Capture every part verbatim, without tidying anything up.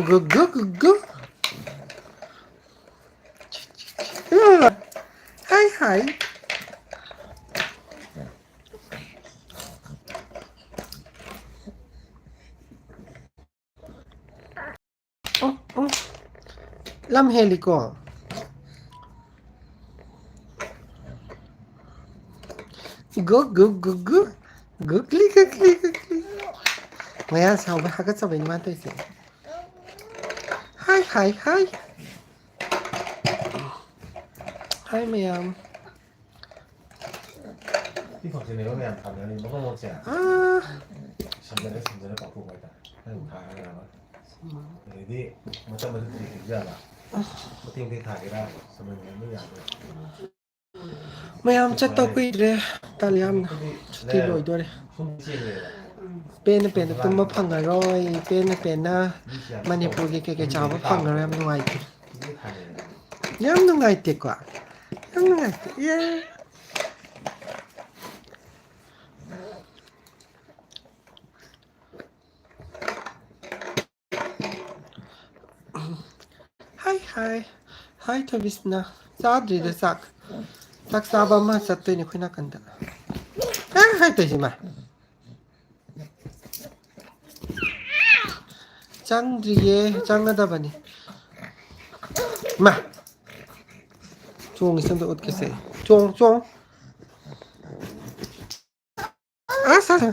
ꯒꯨ, ꯒꯨ, ꯒꯨ, ꯒꯨ꯫ ꯍꯥꯏ, ꯍꯥꯏ꯫ ꯎꯝ, ꯎꯝ꯫ ꯂꯝ ꯍꯦꯜꯂꯤꯀꯣ꯫ ꯒꯨ, ꯒꯨ, ꯒꯨ, ꯒꯨ꯫ ꯒꯨꯒ꯭ꯂꯤ, ꯒꯨꯒ꯭ꯂꯤ, ꯒꯨꯒ꯭ꯂꯤ꯫ ꯃꯌꯥ ꯁꯥꯎꯕ ꯍꯥꯒꯠꯆꯕꯩꯅꯤ ꯃꯥ ꯇꯧꯔꯤꯁꯦ꯫ ꯍꯥꯏ, ꯍꯥꯏ, ꯍꯥꯏ꯫ ꯍꯥꯏ ꯃꯌꯥꯝ꯫ ꯁꯤ ꯐꯪꯁꯟꯅꯦꯕ ꯃꯌꯥꯝ ꯊꯥꯅꯔꯤ ꯃꯐꯝ ꯃꯐꯝꯁꯦ꯫ ꯑꯥ꯫ ꯁꯝꯖꯜꯂ ꯁꯝꯖꯜꯂ ꯄꯥꯛꯊꯣꯛꯄ ꯍꯥꯏꯇꯥꯔꯦ꯫ ꯅꯪ ꯊꯥꯔꯒ ꯑꯗꯩꯗꯤ ꯃꯇꯝ ꯑꯗꯨ ꯀꯔꯤ ꯀꯔꯤ ꯖꯥꯠꯂ? ꯃꯇꯦꯛ ꯃꯇꯦꯛ ꯊꯥꯒꯦꯔꯥ? ꯁꯝꯖꯟꯒꯦꯔꯥ? ꯂꯣꯏ ꯌꯥꯗꯣꯏꯅꯦ꯫ ꯃꯌꯥꯝ ꯆꯠꯇꯧ ꯀꯨꯏꯗ꯭ꯔꯦ꯫ ꯇꯜꯂꯤ ꯌꯥꯝꯅ꯫ ꯁꯨꯇꯤ ꯂꯣꯏꯗꯣꯔꯦ꯫ ꯁꯨꯝ ꯆꯦꯟꯒꯦꯕ꯫ ꯄꯦꯟꯅ ꯄꯦꯟꯅ ꯇꯨꯝꯕ ꯐꯪꯉꯔꯣꯏ꯫ ꯄꯦꯟꯅ ꯄꯦꯟꯅ ꯃꯅꯤꯄꯨꯔꯒꯤ ꯀꯩꯀꯩ ꯆꯥꯕ ꯐꯪꯉꯔꯣꯏ꯫ ꯌꯥꯝ ꯅꯨꯡꯉꯥꯏꯇꯦ꯫ ꯌꯥꯝ ꯅꯨꯡꯉꯥꯏꯇꯦꯀꯣ꯫ ꯌꯥꯝ ꯅꯨꯡꯉꯥꯏꯇꯦ꯫ ꯌꯦ꯫ ꯍꯥꯏ, ꯍꯥꯏ꯫ ꯍꯥꯏ, ꯊꯣꯏꯕꯤꯁꯅꯥ꯫ ꯆꯥꯗ꯭ꯔꯤꯗ ꯆꯥꯛ꯫ ꯆꯥꯛ ꯆꯥꯕ ꯑꯃ ꯆꯠꯇꯣꯏꯅꯦ ꯑꯩꯈꯣꯏ ꯅꯥꯀꯟꯗ꯫ ꯑ, ꯍꯥꯏ ꯇꯧꯏꯁꯤ ꯃꯥ꯫ ꯆꯪꯗ꯭ꯔꯤꯌꯦ, ꯆꯪꯒꯗꯕꯅꯤ꯫ ꯃꯥ꯫ ꯆꯣꯡꯉꯤꯁꯦ ꯑꯝꯇ ꯎꯠꯀꯦꯁꯦ꯫ ꯆꯣꯡ, ꯆꯣꯡ꯫ ꯑꯁ, ꯑꯁ꯫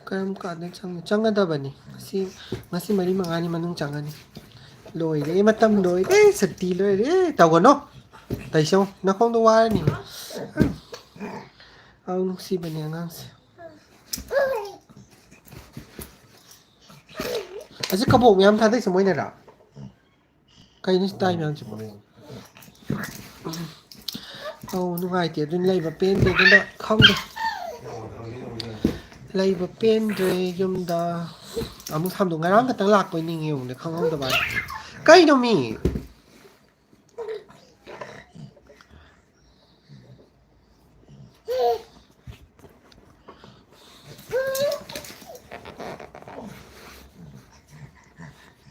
ꯀꯔꯝ ꯀꯥꯟꯗ ꯆꯪ-, ꯆꯪꯒꯗꯕꯅꯤ? ꯉꯁꯤ, ꯉꯁꯤ ꯃꯔꯤ ꯃꯉꯥꯅꯤ ꯃꯅꯨꯡ ꯆꯪꯒꯅꯤ꯫ ꯂꯣꯏꯔꯦ, ꯃꯇꯝ ꯂꯣꯏꯔꯦ, ꯁꯨꯇꯤ ꯂꯣꯏꯔꯦ꯫ ꯇꯧꯒꯅꯣ꯫ ꯇꯩꯁꯧ, ꯅꯈꯣꯡꯗꯣ ꯋꯥꯔꯅꯤ꯫ ꯑꯧ, ꯅꯨꯡꯁꯤꯕꯅꯦ ꯑꯉꯥꯡꯁꯦ꯫ ꯑꯁꯤ ꯀꯕꯣꯛ ꯃꯌꯥꯝ ꯊꯥꯗꯩꯁꯦ ꯃꯣꯏꯅꯔꯥ? ꯀꯩꯅꯣ ꯁꯤ ꯇꯥꯏ ꯃꯌꯥꯝꯁꯤꯕꯣ? ꯑꯧ, ꯅꯨꯡꯉꯥꯏꯇꯦ꯫ ꯑꯗꯨꯅ ꯂꯩꯕ ꯄꯦꯟꯗꯦ꯫ ꯑꯗꯨꯅ ꯈꯪꯗꯦ꯫ ꯂꯩꯕ ꯄꯦꯟꯗ꯭ꯔꯦ ꯌꯨꯝꯗ꯫ ꯑꯃꯨꯛ ꯁꯥꯝꯗꯣꯛ, ꯉꯔꯥꯡ ꯈꯛꯇꯪ ꯂꯥꯛꯄꯩ ꯅꯤꯡꯉꯦ, ꯌꯦꯡꯉꯨꯅꯦ, ꯈꯪꯍꯧꯗꯕ ꯍꯥꯏ꯫ ꯀꯩꯅꯣ ꯃꯤ?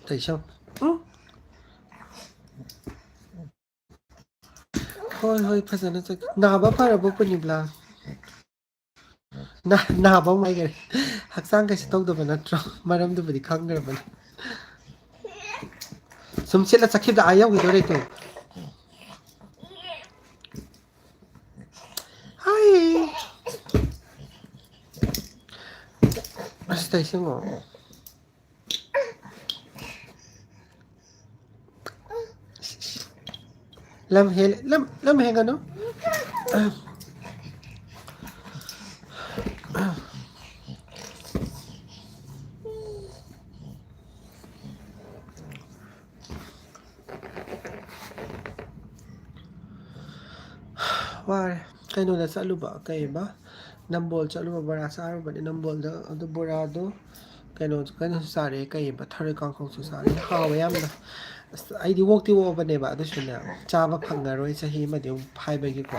ꯇꯩꯁꯧ꯫ ꯎꯝ? ꯍꯣꯏ, ꯍꯣꯏ, ꯐꯖꯅ ꯆꯠ-, ꯅꯥꯕ ꯐꯔꯕꯣ ꯄꯨꯅꯤꯕꯂꯥ? ꯅꯥ-, ꯅꯥꯕ ꯑꯃꯨꯛ ꯍꯥꯏꯈꯔꯦ꯫ ꯍꯛꯆꯥꯡ ꯀꯩꯁꯨ ꯇꯧꯗꯕ ꯅꯠꯇ꯭ꯔꯣ? ꯃꯔꯝꯗꯨꯕꯨꯗꯤ ꯈꯪꯈ꯭ꯔꯕꯅꯤ꯫ ꯁꯨꯝ ꯁꯤꯠꯂ ꯆꯠꯈꯤꯕꯗ ꯑꯥ ꯌꯧꯈꯤꯗꯣꯔꯦ ꯇꯨ꯫ ꯍꯥꯏ꯫ ꯑꯁ, ꯇꯩꯁꯤꯡꯉꯣ꯫ ꯂꯝ ꯍꯦꯜꯂꯦ, ꯂꯝ, ꯂꯝ ꯍꯦꯟꯒꯅꯨ꯫ ꯋꯥꯔꯦ꯫ ꯀꯩꯅꯣꯗ ꯆꯠꯂꯨꯕ, ꯀꯩꯕ? ꯅꯝꯕꯣꯜ ꯆꯠꯂꯨꯕ, ꯕꯣꯔꯥ ꯆꯥꯔꯨꯕꯅꯦ ꯅꯝꯕꯣꯜꯗ꯫ ꯑꯗꯨ ꯕꯣꯔꯥꯗꯣ ꯀꯩꯅꯣ, ꯀꯩꯅꯣꯁꯨ ꯆꯥꯔꯛꯑꯦ, ꯀꯩꯕ? ꯊꯔꯣꯏ ꯀꯥꯡꯈꯧꯁꯨ ꯆꯥꯔꯛꯑꯦ꯫ ꯍꯥꯎꯋꯦ ꯌꯥꯝꯅ꯫ ꯑꯁ, ꯑꯩꯗꯤ ꯑꯣꯛꯇꯤ ꯑꯣꯛꯑꯕꯅꯦꯕ, ꯑꯗꯨꯁꯨꯅꯦ, ꯆꯥꯕ ꯐꯪꯉꯔꯣꯏ ꯆꯍꯤ ꯑꯃꯗꯤ ꯑꯃꯨꯛ ꯍꯥꯏꯕꯒꯤꯀꯣ꯫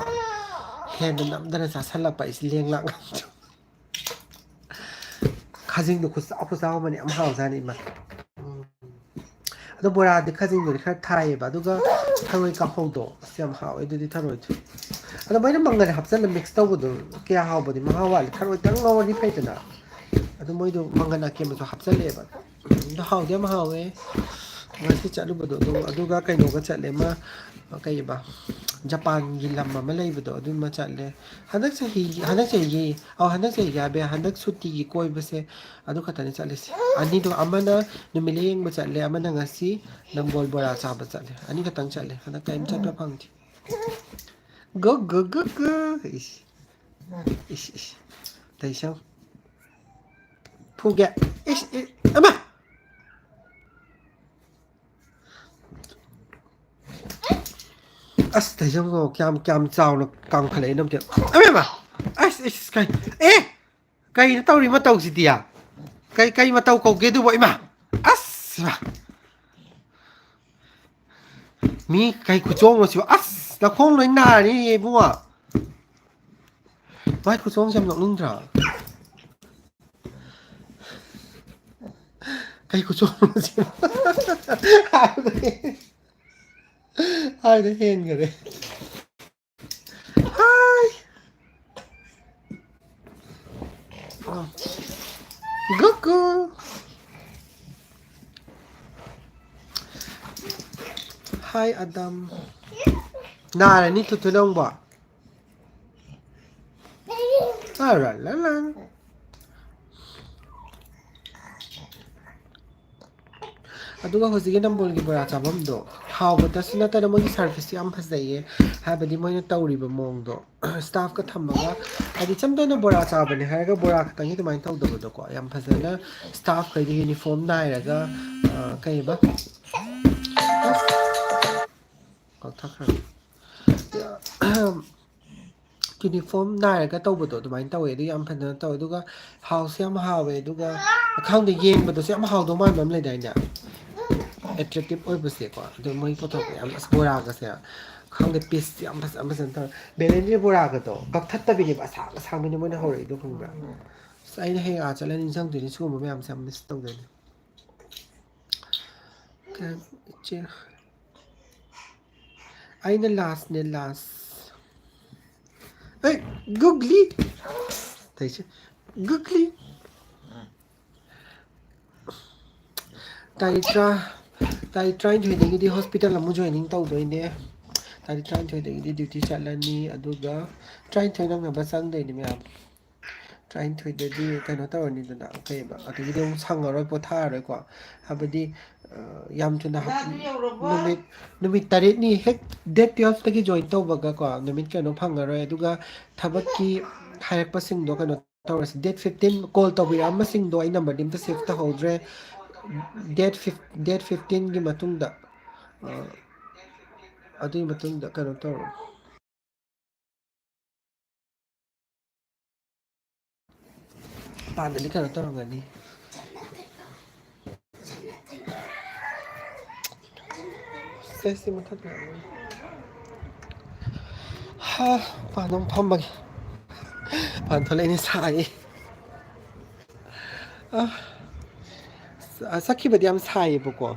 ꯍꯦꯟꯅ ꯅꯝꯗꯅ ꯆꯥꯁꯜꯂꯛꯄ ꯑꯩꯁꯦ ꯂꯦꯡ ꯂꯥꯡ ꯉꯝꯗ꯭ꯔꯦ꯫ ꯈꯥꯖꯤꯡꯗꯣ ꯈꯨꯆꯥꯎ ꯈꯨꯆꯥꯎ ꯑꯃꯅꯦ, ꯌꯥꯝ ꯍꯥꯎꯖꯥꯠꯅꯤ ꯏꯃꯥ꯫ ꯎꯝ꯫ ꯑꯗꯣ ꯕꯣꯔꯥꯗꯤ ꯈꯥꯖꯤꯡꯗꯨꯗꯤ ꯈꯔ ꯊꯥꯏꯌꯦꯕ, ꯑꯗꯨꯒ ꯊꯔꯣꯏ ꯀꯥꯡꯍꯧꯗꯣ, ꯑꯁ, ꯌꯥꯝ ꯍꯥꯎꯋꯦ ꯑꯗꯨꯗꯤ ꯊꯔꯣꯏꯗꯣ꯫ ꯑꯗꯣ ꯃꯣꯏꯅ ꯃꯪꯒꯟ ꯍꯥꯞꯆꯜꯂ mix ꯇꯧꯕꯗꯣ ꯀꯌꯥ ꯍꯥꯎꯕꯗꯤ ꯃꯍꯥꯎ ꯋꯥꯠꯂꯤ, ꯊꯔꯣꯏꯗꯪ ꯉꯧꯔꯗꯤ ꯐꯩꯗꯅ꯫ ꯑꯗꯣ ꯃꯣꯏꯗꯣ ꯃꯪꯒꯟ ꯑꯀꯦꯝꯕꯁꯨ ꯍꯥꯞꯆꯜꯂꯦꯕ꯫ ꯑꯗꯣ ꯍꯥꯎꯗꯤ ꯌꯥꯝ ꯍꯥꯎꯋꯦ꯫ ꯉꯁꯤ ꯆꯠꯂꯨꯕꯗꯣ ꯑꯗꯨꯝ, ꯑꯗꯨꯒ ꯀꯩꯅꯣꯒ ꯆꯠꯂꯦ, ꯑꯃ, ꯀꯩꯕ, ꯖꯄꯥꯟꯒꯤ ꯂꯝ ꯑꯃ ꯂꯩꯕꯗꯣ, ꯑꯗꯨꯃ ꯆꯠꯂꯦ꯫ ꯍꯟꯗꯛ ꯆꯍꯤ, ꯍꯟꯗꯛ ꯆꯍꯤꯒꯤ, ꯑꯧ, ꯍꯟꯗꯛ ꯆꯍꯤꯒꯤ ꯍꯥꯏꯕ ꯌꯥꯏ, ꯍꯟꯗꯛ ꯁꯨꯇꯤꯒꯤ ꯀꯣꯏꯕꯁꯦ ꯑꯗꯨ ꯈꯛꯇꯅꯦ ꯆꯠꯂꯤꯁꯦ꯫ ꯑꯅꯤꯗꯣ, ꯑꯃꯅ ꯅꯨꯃꯤꯠꯂꯩ ꯌꯦꯡꯕ ꯆꯠꯂꯦ, ꯑꯃꯅ ꯉꯁꯤ ꯅꯝꯕꯣꯜ ꯕꯣꯔꯥ ꯆꯥꯕ ꯆꯠꯂꯦ꯫ ꯑꯅꯤ ꯈꯛꯇꯪ ꯆꯠꯂꯦ, ꯍꯟꯗꯛ ꯀꯔꯤꯝ ꯆꯠꯄ ꯐꯪꯗꯦ꯫ ꯒꯨ, ꯒꯨ, ꯒꯨ, ꯒꯨ꯫ ꯏꯁ꯫ ꯏꯁ, ꯏꯁ꯫ ꯇꯩꯁꯧ꯫ ꯐꯨꯒꯦ꯫ ꯏꯁ, ꯏꯁ꯫ ꯑꯃ! ꯑꯁ, ꯇꯩꯁꯧꯒꯣ, ꯀꯌꯥꯝ, ꯀꯌꯥꯝ ꯆꯥꯎꯅ ꯀꯥꯝꯈꯠꯂꯛꯏꯅꯣ ꯑꯝꯇ꯫ ꯑꯃꯦꯃ! ꯑꯁ, ꯏꯁ, ꯀꯩ-, ꯑꯦ! ꯀꯩꯅꯣ ꯇꯧꯔꯤ ꯃꯇꯧꯁꯤꯗꯤ? ꯀꯩ ꯀꯩ ꯃꯇꯧ ꯀꯧꯒꯦ ꯑꯗꯨꯕꯣ? ꯏꯃꯥ! ꯑꯁ! ꯏꯃꯥ! ꯃꯤ ꯀꯩ ꯈꯨꯆꯣꯡꯅꯣ ꯁꯤꯕꯣ? ꯑꯁ! ꯅꯈꯣꯡ ꯂꯣꯏ ꯅꯥꯔꯅꯤ ꯏꯕꯨꯡꯉꯣ꯫ ꯃꯥꯏ ꯈꯨꯆꯣꯡꯁꯦ ꯌꯥꯝ ꯅꯣꯛꯅꯤꯡꯗ꯭ꯔꯥ? ꯀꯩ ꯈꯨꯆꯣꯡꯅꯣ ꯁꯤꯕꯣ? ꯍꯥꯏꯗ ꯍꯦꯟꯈꯔꯦ꯫ ꯍꯥꯏ꯫ ꯒꯨꯒꯨ꯫ ꯍꯥꯏ, ꯑꯗꯝ꯫ ꯅꯥꯔꯅꯤ ꯇꯨꯇꯨ ꯅꯪꯕꯣ꯫ ꯑꯔꯥ ꯂꯥ ꯂꯥ꯫ ꯑꯗꯨꯒ ꯍꯧꯖꯤꯛꯀꯤ ꯅꯝꯕꯣꯜꯒꯤ ꯕꯣꯔꯥ ꯆꯥꯐꯝꯗꯣ ꯍꯥꯎꯕꯗꯁꯨ ꯅꯠꯇꯅ ꯃꯣꯏꯒꯤ ꯁꯥꯔꯚꯤꯁꯁꯨ ꯌꯥꯝ ꯐꯖꯩꯌꯦ꯫ ꯍꯥꯏꯕꯗꯤ ꯃꯣꯏꯅ ꯇꯧꯔꯤꯕ ꯃꯑꯣꯡꯗꯣ, ꯁ꯭ꯇꯥꯐꯀ ꯊꯝꯃꯒ, ꯍꯥꯏꯗꯤ ꯏꯆꯝ ꯆꯝꯅ ꯕꯣꯔꯥ ꯆꯥꯕꯅꯦ ꯍꯥꯏꯔꯒ ꯕꯣꯔꯥ ꯈꯛꯇꯪꯒꯤ ꯑꯗꯨꯃꯥꯏꯅ ꯇꯧꯗꯕꯗꯣꯀꯣ, ꯌꯥꯝ ꯐꯖꯅ ꯁ꯭ꯇꯥꯐꯈꯩꯗꯤ ꯌꯨꯅꯤꯐꯣꯔꯝ ꯅꯥꯏꯔꯒ, ꯑ, ꯀꯩꯕ? ꯑꯁ! ꯀꯛꯊꯠꯈ꯭ꯔꯦ꯫ ꯌꯨꯅꯤꯐꯣꯔꯝ ꯅꯥꯏꯔꯒ ꯇꯧꯕꯗꯣ ꯑꯗꯨꯃꯥꯏꯅ ꯇꯧꯋꯦ꯫ ꯑꯗꯨ ꯌꯥꯝ ꯐꯖꯅ ꯇꯧꯋꯦ꯫ ꯑꯗꯨꯒ ꯍꯥꯎꯁꯨ ꯌꯥꯝ ꯍꯥꯎꯋꯦ꯫ ꯑꯗꯨꯒ ꯈꯪꯗꯦ, ꯌꯦꯡꯕꯗꯁꯨ ꯌꯥꯝ ꯍꯥꯎꯗꯧ ꯃꯥꯟꯕ ꯑꯃ ꯂꯩꯗꯥꯏꯅꯦ? ꯑꯦꯇ꯭ꯔꯦꯛꯇꯤꯞ ꯑꯣꯏꯕꯁꯦꯀꯣ꯫ ꯑꯗꯨ ꯃꯣꯏ ꯄꯨꯊꯣꯛꯄ ꯌꯥꯝ, ꯑꯁ, ꯕꯣꯔꯥꯒꯁꯦ ꯈꯪꯗꯦ, ꯄꯤꯁ ꯌꯥꯝ ꯐꯖ ꯐꯖꯅ ꯇꯧꯔꯦ꯫ ꯕꯦꯂꯦꯟꯗ꯭ꯔꯤ ꯕꯣꯔꯥꯒꯗꯣ ꯀꯛꯊꯠꯇꯕꯤꯅꯦꯕ, ꯑꯁꯥꯡ ꯑꯁꯥꯡꯕꯤꯅꯦ ꯃꯣꯏꯅ ꯍꯧꯔꯛꯏꯗꯣ, ꯈꯪꯕ꯭ꯔꯥ? ꯑꯁ, ꯑꯩꯅ ꯍꯌꯦꯡ ꯑꯥ ꯆꯠꯂ ꯅꯤꯡꯁꯤꯡꯗꯣꯏꯅꯤ ꯁꯤꯒꯨꯝꯕ ꯃꯌꯥꯝꯁꯦ ꯌꯥꯝ ꯃꯤꯁ ꯇꯧꯗꯣꯏꯅꯤ꯫ ꯀꯩ-, ꯏꯆꯦ, ꯑꯩꯅ ꯂꯥꯁꯅꯦ, ꯂꯥꯁ꯫ ꯑꯩ, ꯒꯨꯒꯂꯤ꯫ ꯇꯩꯁꯦ, ꯒꯨꯒꯂꯤ꯫ ꯇꯥꯔꯤꯛ ꯇꯔꯥ, ꯇꯥꯔꯤꯛ ꯇꯔꯥꯅꯤꯊꯣꯏꯗꯒꯤꯗꯤ ꯍꯣꯁꯄꯤꯇꯥꯜ ꯑꯃꯨꯛ ꯖꯣꯏꯅꯤꯡ ꯇꯧꯗꯣꯏꯅꯦ꯫ ꯇꯥꯔꯤꯛ ꯇꯔꯥꯅꯤꯊꯣꯏꯗꯒꯤꯗꯤ ꯗ꯭ꯌꯨꯇꯤ ꯆꯠꯂꯅꯤ, ꯑꯗꯨꯒ ꯇꯔꯥꯅꯤꯊꯣꯏ ꯅꯪꯅꯕ ꯆꯪꯗꯣꯏꯅꯤ ꯃꯌꯥꯝ꯫ ꯇꯔꯥꯅꯤꯊꯣꯏꯗꯗꯤ ꯀꯩꯅꯣ ꯇꯧꯔꯅꯤꯗꯅ, ꯀꯩꯕ, ꯑꯗꯒꯤꯗꯤ ꯑꯃꯨꯛ ꯁꯪꯉꯔꯣꯏ, ꯄꯣꯊꯥꯔꯔꯣꯏꯀꯣ꯫ ꯍꯥꯏꯕꯗꯤ, ꯑ, ꯌꯥꯝ ꯊꯨꯅ ꯍꯥꯞ-, ꯅꯨꯃꯤꯠ, ꯅꯨꯃꯤꯠ ꯇꯔꯦꯠꯅꯤ ꯍꯦꯛ date twelve ꯇꯒꯤ join ꯇꯧꯕꯒꯀꯣ, ꯅꯨꯃꯤꯠ ꯀꯩꯅꯣ ꯐꯪꯉꯔꯣꯏ꯫ ꯑꯗꯨꯒ ꯊꯕꯛꯀꯤ ꯍꯥꯏꯔꯛꯄꯁꯤꯡꯗꯣ ꯀꯩꯅꯣ ꯇꯧꯔꯁꯤ꯫ Date fifteen call ꯇꯧꯕꯤꯔꯛꯑꯝꯕꯁꯤꯡꯗꯣ ꯑꯩ number ꯗꯤ ꯑꯝꯇ save ꯇꯧꯍꯧꯗ꯭ꯔꯦ꯫ Date fif-, date fifteen ꯒꯤ ꯃꯇꯨꯡꯗ, ꯑ, ꯑꯗꯨꯒꯤ ꯃꯇꯨꯡꯗ ꯀꯩꯅꯣ ꯇꯧꯔꯣ꯫ ꯃꯄꯥꯟꯗꯗꯤ ꯀꯩꯅꯣ ꯇꯧꯔꯝꯒꯅꯤ꯫ ꯁꯤ ꯃꯨꯊꯠꯈ꯭ꯔꯕꯅꯤ꯫ ꯍꯥ, ꯃꯄꯥꯟꯗ ꯑꯃꯨꯛ ꯐꯝꯕꯒꯤ꯫ ꯃꯄꯥꯟ ꯊꯣꯛꯂꯛꯏꯅꯦ, ꯁꯥꯏ꯫ ꯑ, ꯆꯠꯈꯤꯕꯗꯤ ꯌꯥꯝ ꯁꯥꯏꯌꯦꯕꯀꯣ꯫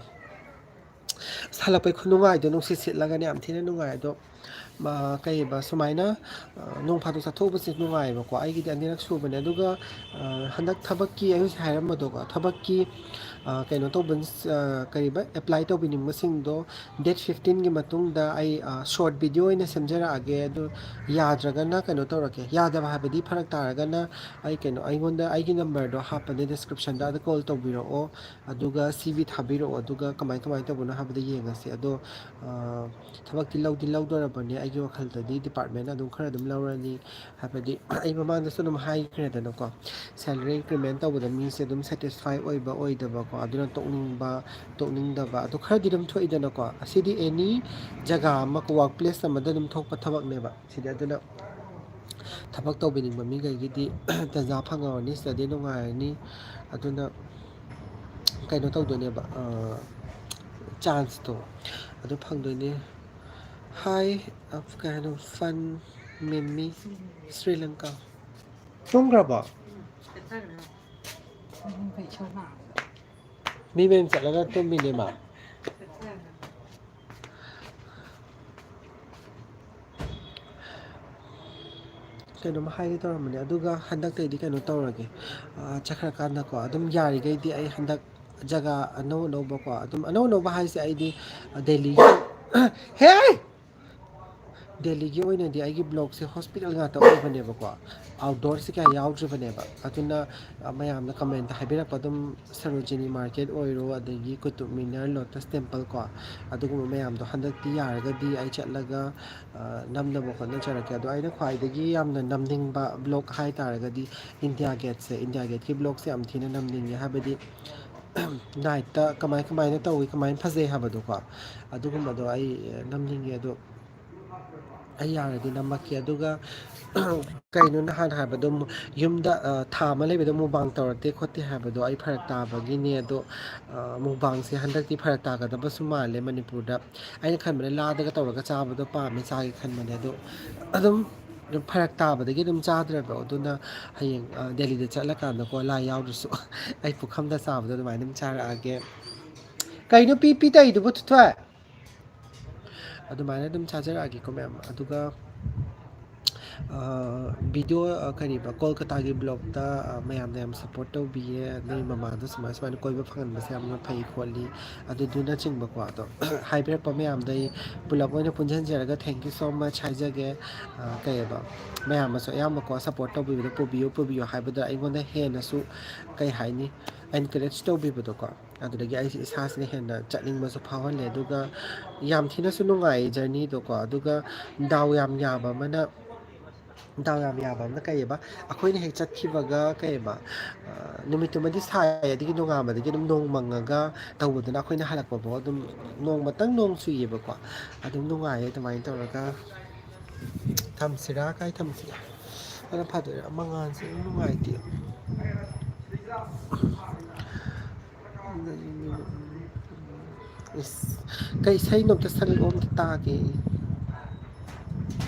ꯁꯥꯠꯂꯛꯄꯩ ꯈꯨꯅꯨꯡꯉꯥꯏꯗꯣ, ꯅꯨꯡꯁꯤꯠ ꯁꯤꯠꯂꯒꯅꯦ ꯌꯥꯝ ꯊꯤꯅ ꯅꯨꯡꯉꯥꯏ꯫ ꯑꯗꯣ, ꯃ-, ꯀꯩꯕ, ꯁꯨꯃꯥꯏꯅ, ꯑ, ꯅꯣꯡ ꯐꯥꯗꯣꯛ ꯆꯠꯊꯣꯛꯎꯕꯁꯦ ꯅꯨꯡꯉꯥꯏꯌꯦꯕꯀꯣ꯫ ꯑꯩꯒꯤꯗꯤ ꯑꯅꯤꯔꯛ ꯁꯨꯕꯅꯦ꯫ ꯑꯗꯨꯒ, ꯑ, ꯍꯟꯗꯛ ꯊꯕꯛꯀꯤ, ꯑꯩ ꯍꯧꯖꯤꯛ ꯍꯥꯏꯔꯝꯕꯗꯣꯀꯣ, ꯊꯕꯛꯀꯤ, ꯑ, ꯀꯩꯅꯣ ꯇꯧꯕ, ꯑ, ꯀꯔꯤꯕ, apply ꯇꯧꯕꯤꯅꯤꯡꯕꯁꯤꯡꯗꯣ date fifteenꯒꯤ ꯃꯇꯨꯡꯗ ꯑꯩ, ꯑ, short video ꯑꯣꯏꯅ ꯁꯦꯝꯖꯔꯛꯑꯒꯦ꯫ ꯑꯗꯨ ꯌꯥꯗ꯭ꯔꯒꯅ ꯀꯩꯅꯣ ꯇꯧꯔꯛꯀꯦ, ꯌꯥꯗꯕ ꯍꯥꯏꯕꯗꯤ ꯐꯔꯛ ꯇꯥꯔꯒꯅ ꯑꯩ ꯀꯩꯅꯣ, ꯑꯩꯉꯣꯟꯗ ꯑꯩꯒꯤ numberꯗꯣ ꯍꯥꯞꯄꯅꯦ descriptionꯗ, ꯑꯗ call ꯇꯧꯕꯤꯔꯛꯑꯣ꯫ ꯑꯗꯨꯒ C V ꯊꯥꯕꯤꯔꯛꯑꯣ, ꯑꯗꯨꯒ ꯀꯃꯥꯏ, ꯀꯃꯥꯏꯅ ꯇꯧꯕꯅꯣ ꯍꯥꯏꯕꯗꯣ ꯌꯦꯡꯉꯁꯤ꯫ ꯑꯗꯣ, ꯑ, ꯊꯕꯛꯇꯤ ꯂꯧꯗꯤ ꯂꯧꯗꯣꯔꯕꯅꯦ꯫ ꯑꯩꯒꯤ ꯋꯥꯈꯜꯗꯗꯤ department ꯑꯗꯨꯝ ꯈꯔ ꯑꯗꯨꯝ ꯂꯧꯔꯅꯤ꯫ ꯍꯥꯏꯕꯗꯤ ꯑꯩ ꯃꯃꯥꯡꯗꯁꯨ ꯑꯗꯨꯝ ꯍꯥꯏꯈ꯭ꯔꯦꯗꯅꯀꯣ, salary increment ꯇꯧꯕꯗ ꯃꯤꯁꯦ ꯑꯗꯨꯝ satisfy ꯑꯣꯏꯕ ꯑꯣꯏꯗꯕꯀꯣ, ꯑꯗꯨꯅ ꯇꯣꯛꯅꯤꯡꯕ ꯇꯣꯛꯅꯤꯡꯗꯕ ꯑꯗꯨ ꯈꯔꯗꯤ ꯑꯗꯨꯝ ꯊꯣꯛꯏꯗꯅꯀꯣ꯫ ꯑꯁꯤꯗꯤ any ꯖꯒꯥ ꯑꯃ, work place ꯑꯃꯗ ꯑꯗꯨꯝ ꯊꯣꯛꯄ ꯊꯕꯛꯅꯦꯕ ꯁꯤꯗꯤ꯫ ꯑꯗꯨꯅ ꯊꯕꯛ ꯇꯧꯕꯤꯅꯤꯡꯕ ꯃꯤꯈꯩꯒꯤꯗꯤ ꯇꯟꯖꯥ ꯐꯪꯍꯧꯔꯅꯤ, ꯁꯤꯗꯗꯤ ꯅꯨꯡꯉꯥꯏꯔꯅꯤ꯫ ꯑꯗꯨꯅ ꯀꯩꯅꯣ ꯇꯧꯗꯣꯏꯅꯦꯕ, ꯑ, chanceꯇꯣ ꯑꯗꯨ ꯐꯪꯗꯣꯏꯅꯦ꯫ Hi, ꯑꯐꯒꯥꯟ ꯐꯟ ꯃꯤꯃꯤ, ꯁ꯭ꯔꯤ ꯂꯪꯀꯥ꯫ ꯇꯨꯝꯈ꯭ꯔꯕꯣ? ꯃꯤ ꯃꯌꯨꯝ ꯆꯠꯂꯒ ꯇꯨꯝꯃꯤꯅꯦ ꯃꯥ꯫ ꯀꯩꯅꯣꯝ ꯍꯥꯏꯒꯦ ꯇꯧꯔꯝꯕꯅꯦ, ꯑꯗꯨꯒ ꯍꯟꯗꯛꯇꯩꯗꯤ ꯀꯩꯅꯣ ꯇꯧꯔꯒꯦ, ꯑ, ꯆꯠꯈ꯭ꯔꯀꯥꯟꯗꯀꯣ, ꯑꯗꯨꯝ ꯌꯥꯔꯤꯈꯩꯗꯤ ꯑꯩ ꯍꯟꯗꯛ ꯖꯒꯥ ꯑꯅꯧ ꯑꯅꯧꯕꯀꯣ, ꯑꯗꯨꯝ ꯑꯅꯧ ꯑꯅꯧꯕ ꯍꯥꯏꯁꯦ ꯑꯩꯗꯤ, ꯑ, ꯗꯦꯜꯂꯤꯒꯤ, ꯍꯦ! ꯗꯦꯜꯂꯤꯒꯤ ꯑꯣꯏꯅꯗꯤ ꯑꯩꯒꯤ vlogꯁꯦ hospital ꯉꯥꯛꯇ ꯑꯣꯏꯕꯅꯦꯕꯀꯣ, outdoorꯁꯦ ꯀꯌꯥ ꯌꯥꯎꯗ꯭ꯔꯤꯕꯅꯦꯕ꯫ ꯑꯗꯨꯅ, ꯑ, ꯃꯌꯥꯝꯅ comment ꯍꯥꯏꯕꯤꯔꯛꯄ ꯑꯗꯨꯝ Sarojini Market ꯑꯣꯏꯔꯣ, ꯑꯗꯒꯤ Qutub Minar, Lotus Temple ꯀꯣ, ꯑꯗꯨꯒꯨꯝꯕ ꯃꯌꯥꯝꯗꯣ ꯍꯟꯗꯛꯇꯤ ꯌꯥꯔꯒꯗꯤ ꯑꯩ ꯆꯠꯂꯒ, ꯑ, ꯅꯝꯅꯕ ꯍꯣꯠꯅꯖꯔꯛꯀꯦ꯫ ꯑꯗꯣ ꯑꯩꯅ ꯈ꯭ꯋꯥꯏꯗꯒꯤ ꯌꯥꯝꯅ ꯅꯝꯅꯤꯡꯕ vlog ꯍꯥꯏ ꯇꯥꯔꯒꯗꯤ India Gateꯁꯦ, India Gateꯀꯤ vlogꯁꯦ ꯌꯥꯝ ꯊꯤꯅ ꯅꯝꯅꯤꯡꯉꯦ꯫ ꯍꯥꯏꯕꯗꯤ nightꯇ ꯀꯃꯥꯏ ꯀꯃꯥꯏꯅ ꯇꯧꯏ, ꯀꯃꯥꯏꯅ ꯐꯖꯩ ꯍꯥꯏꯕꯗꯣꯀꯣ, ꯑꯗꯨꯒꯨꯝꯕꯗꯣ ꯑꯩ ꯅꯝꯅꯤꯡꯉꯦ꯫ ꯑꯗꯣ ꯑꯩ ꯌꯥꯔꯗꯤ ꯅꯝꯃꯛꯀꯦ꯫ ꯑꯗꯨꯒ ꯀꯩꯅꯣ ꯅꯍꯥꯟ ꯍꯥꯏꯕꯗꯣ, ꯃꯨ-, ꯌꯨꯝꯗ, ꯑ, ꯊꯥ ꯑꯃ ꯂꯩꯕꯗꯣ ꯃꯨꯛꯕꯥꯡ ꯇꯧꯔꯛꯇꯦ ꯈꯣꯠꯇꯦ ꯍꯥꯏꯕꯗꯣ ꯑꯩ ꯐꯔꯛ ꯇꯥꯕꯒꯤꯅꯦ꯫ ꯑꯗꯣ, ꯑ, ꯃꯨꯛꯕꯥꯡꯁꯦ ꯍꯟꯗꯛꯇꯤ ꯐꯔꯛ ꯇꯥꯒꯗꯕꯁꯨ ꯃꯥꯜꯂꯦ ꯃꯅꯤꯄꯨꯔꯗ꯫ ꯑꯩꯅ ꯈꯟꯕꯅ ꯂꯥꯗꯒ ꯇꯧꯔꯒ ꯆꯥꯕꯗꯣ ꯄꯥꯝꯃꯦ, ꯆꯥꯒꯦ ꯈꯟꯕꯅꯦ꯫ ꯑꯗꯣ ꯑꯗꯨꯝ ꯐꯔꯛ ꯇꯥꯕꯗꯒꯤ ꯑꯗꯨꯝ ꯆꯥꯗ꯭ꯔꯕ꯫ ꯑꯗꯨꯅ ꯍꯌꯦꯡ, ꯑ, ꯗꯦꯜꯂꯤꯗ ꯆꯠꯂꯀꯥꯟꯗꯀꯣ, ꯂꯥ ꯌꯥꯎꯗ꯭ꯔꯁꯨ ꯑꯩ ꯄꯨꯈꯝꯗ ꯆꯥꯕꯗꯣ ꯑꯗꯨꯃꯥꯏꯅ ꯑꯗꯨꯝ ꯆꯥꯔꯛꯑꯒꯦ꯫ ꯀꯩꯅꯣ ꯄꯤ ꯄꯤ ꯇꯧꯔꯤꯗꯨꯕꯨ, ꯊꯣꯏꯊꯣꯏ? ꯑꯗꯨꯃꯥꯏꯅ ꯑꯗꯨꯝ ꯆꯥꯖꯔꯛꯑꯒꯦꯀꯣ ꯃꯌꯥꯝ꯫ ꯑꯗꯨꯒ, ꯑ, ꯚꯤꯗꯤꯑꯣ, ꯑ, ꯀꯔꯤꯕ, ꯀꯣꯜꯀꯇꯥꯒꯤ ꯕ꯭ꯂꯣꯛꯇ, ꯑ, ꯃꯌꯥꯝꯅ ꯌꯥꯝ ꯁꯞꯄꯣꯔꯠ ꯇꯧꯕꯤꯌꯦ, ꯅꯣꯏ ꯃꯃꯥꯗꯣ ꯁꯨꯃꯥꯏ ꯁꯨꯃꯥꯏꯅ ꯀꯣꯏꯕ ꯐꯪꯍꯟꯕꯁꯦ ꯌꯥꯝꯅ ꯐꯩ ꯈꯣꯠꯂꯤ, ꯑꯗꯨꯗꯨꯅꯆꯤꯡꯕꯀꯣ꯫ ꯑꯗꯣ ꯍꯥꯏꯕꯤꯔꯛꯄ ꯃꯌꯥꯝꯗꯣ ꯑꯩ ꯄꯨꯂꯞ ꯑꯣꯏꯅ ꯄꯨꯟꯁꯤꯟꯖꯔꯒ thank you so much ꯍꯥꯏꯖꯒꯦ꯫ ꯑ, ꯀꯩꯑꯕ, ꯃꯌꯥꯝꯅꯁꯨ ꯑꯌꯥꯝꯕꯀꯣ ꯁꯞꯄꯣꯔꯠ ꯇꯧꯕꯤꯕꯗꯣ, "ꯄꯨꯕꯤꯌꯨ, ꯄꯨꯕꯤꯌꯨ" ꯍꯥꯏꯕꯗ ꯑꯩꯉꯣꯟꯗ ꯍꯦꯟꯅꯁꯨ, ꯀꯩ ꯍꯥꯏꯅꯤ, ꯑꯦꯟꯀꯔꯦꯖ ꯇꯧꯕꯤꯕꯗꯣꯀꯣ꯫ ꯑꯗꯨꯗꯒꯤ ꯑꯩꯁꯦ ꯏꯁꯥꯁꯤꯅ ꯍꯦꯟꯅ ꯆꯠꯅꯤꯡꯕꯁꯨ ꯐꯥꯎꯍꯜꯂꯦ꯫ ꯑꯗꯨꯒ ꯌꯥꯝ ꯊꯤꯅꯁꯨ ꯅꯨꯡꯉꯥꯏ ꯖꯔꯅꯤꯗꯣꯀꯣ꯫ ꯑꯗꯨꯒ ꯗꯥꯎ ꯌꯥꯝ ꯌꯥꯕ ꯑꯃꯅ, ꯗꯥꯎ ꯌꯥꯝ ꯌꯥꯕ ꯑꯃꯅ ꯀꯩꯑꯕ, ꯑꯩꯈꯣꯏꯅ ꯍꯦꯛ ꯆꯠꯈꯤꯕꯒ ꯀꯩꯑꯕ, ꯑ, ꯅꯨꯃꯤꯠꯇꯨꯃꯗꯤ ꯁꯥꯏ, ꯑꯗꯒꯤ ꯅꯣꯡꯉꯥꯟꯕꯗꯒꯤ ꯑꯗꯨꯝ ꯅꯣꯡ ꯃꯪꯉꯒ ꯇꯧꯕꯗꯨꯅ ꯑꯩꯈꯣꯏꯅ ꯍꯜꯂꯛꯄꯐꯥꯎ ꯑꯗꯨꯝ ꯅꯣꯡꯃꯇꯪ ꯅꯣꯡ ꯆꯨꯏꯌꯦꯕꯀꯣ꯫ ꯑꯗꯨꯝ ꯅꯨꯡꯉꯥꯏꯌꯦ ꯑꯗꯨꯃꯥꯏꯅ ꯇꯧꯔꯒ꯫ ꯊꯝꯁꯤꯔꯥ? ꯀꯥꯏ ꯊꯝꯁꯤꯒꯦ? ꯑꯗꯨꯅ ꯐꯗꯣꯏꯔꯥ? ꯃꯉꯥꯜꯁꯦ ꯌꯥꯝ ꯅꯨꯡꯉꯥꯏꯇꯦ꯫ ꯏꯁ, ꯀꯩ ꯏꯁꯩꯅꯣ ꯑꯝꯇ ꯁꯛꯂꯛꯑꯣ, ꯑꯝꯇ ꯇꯥꯒꯦ꯫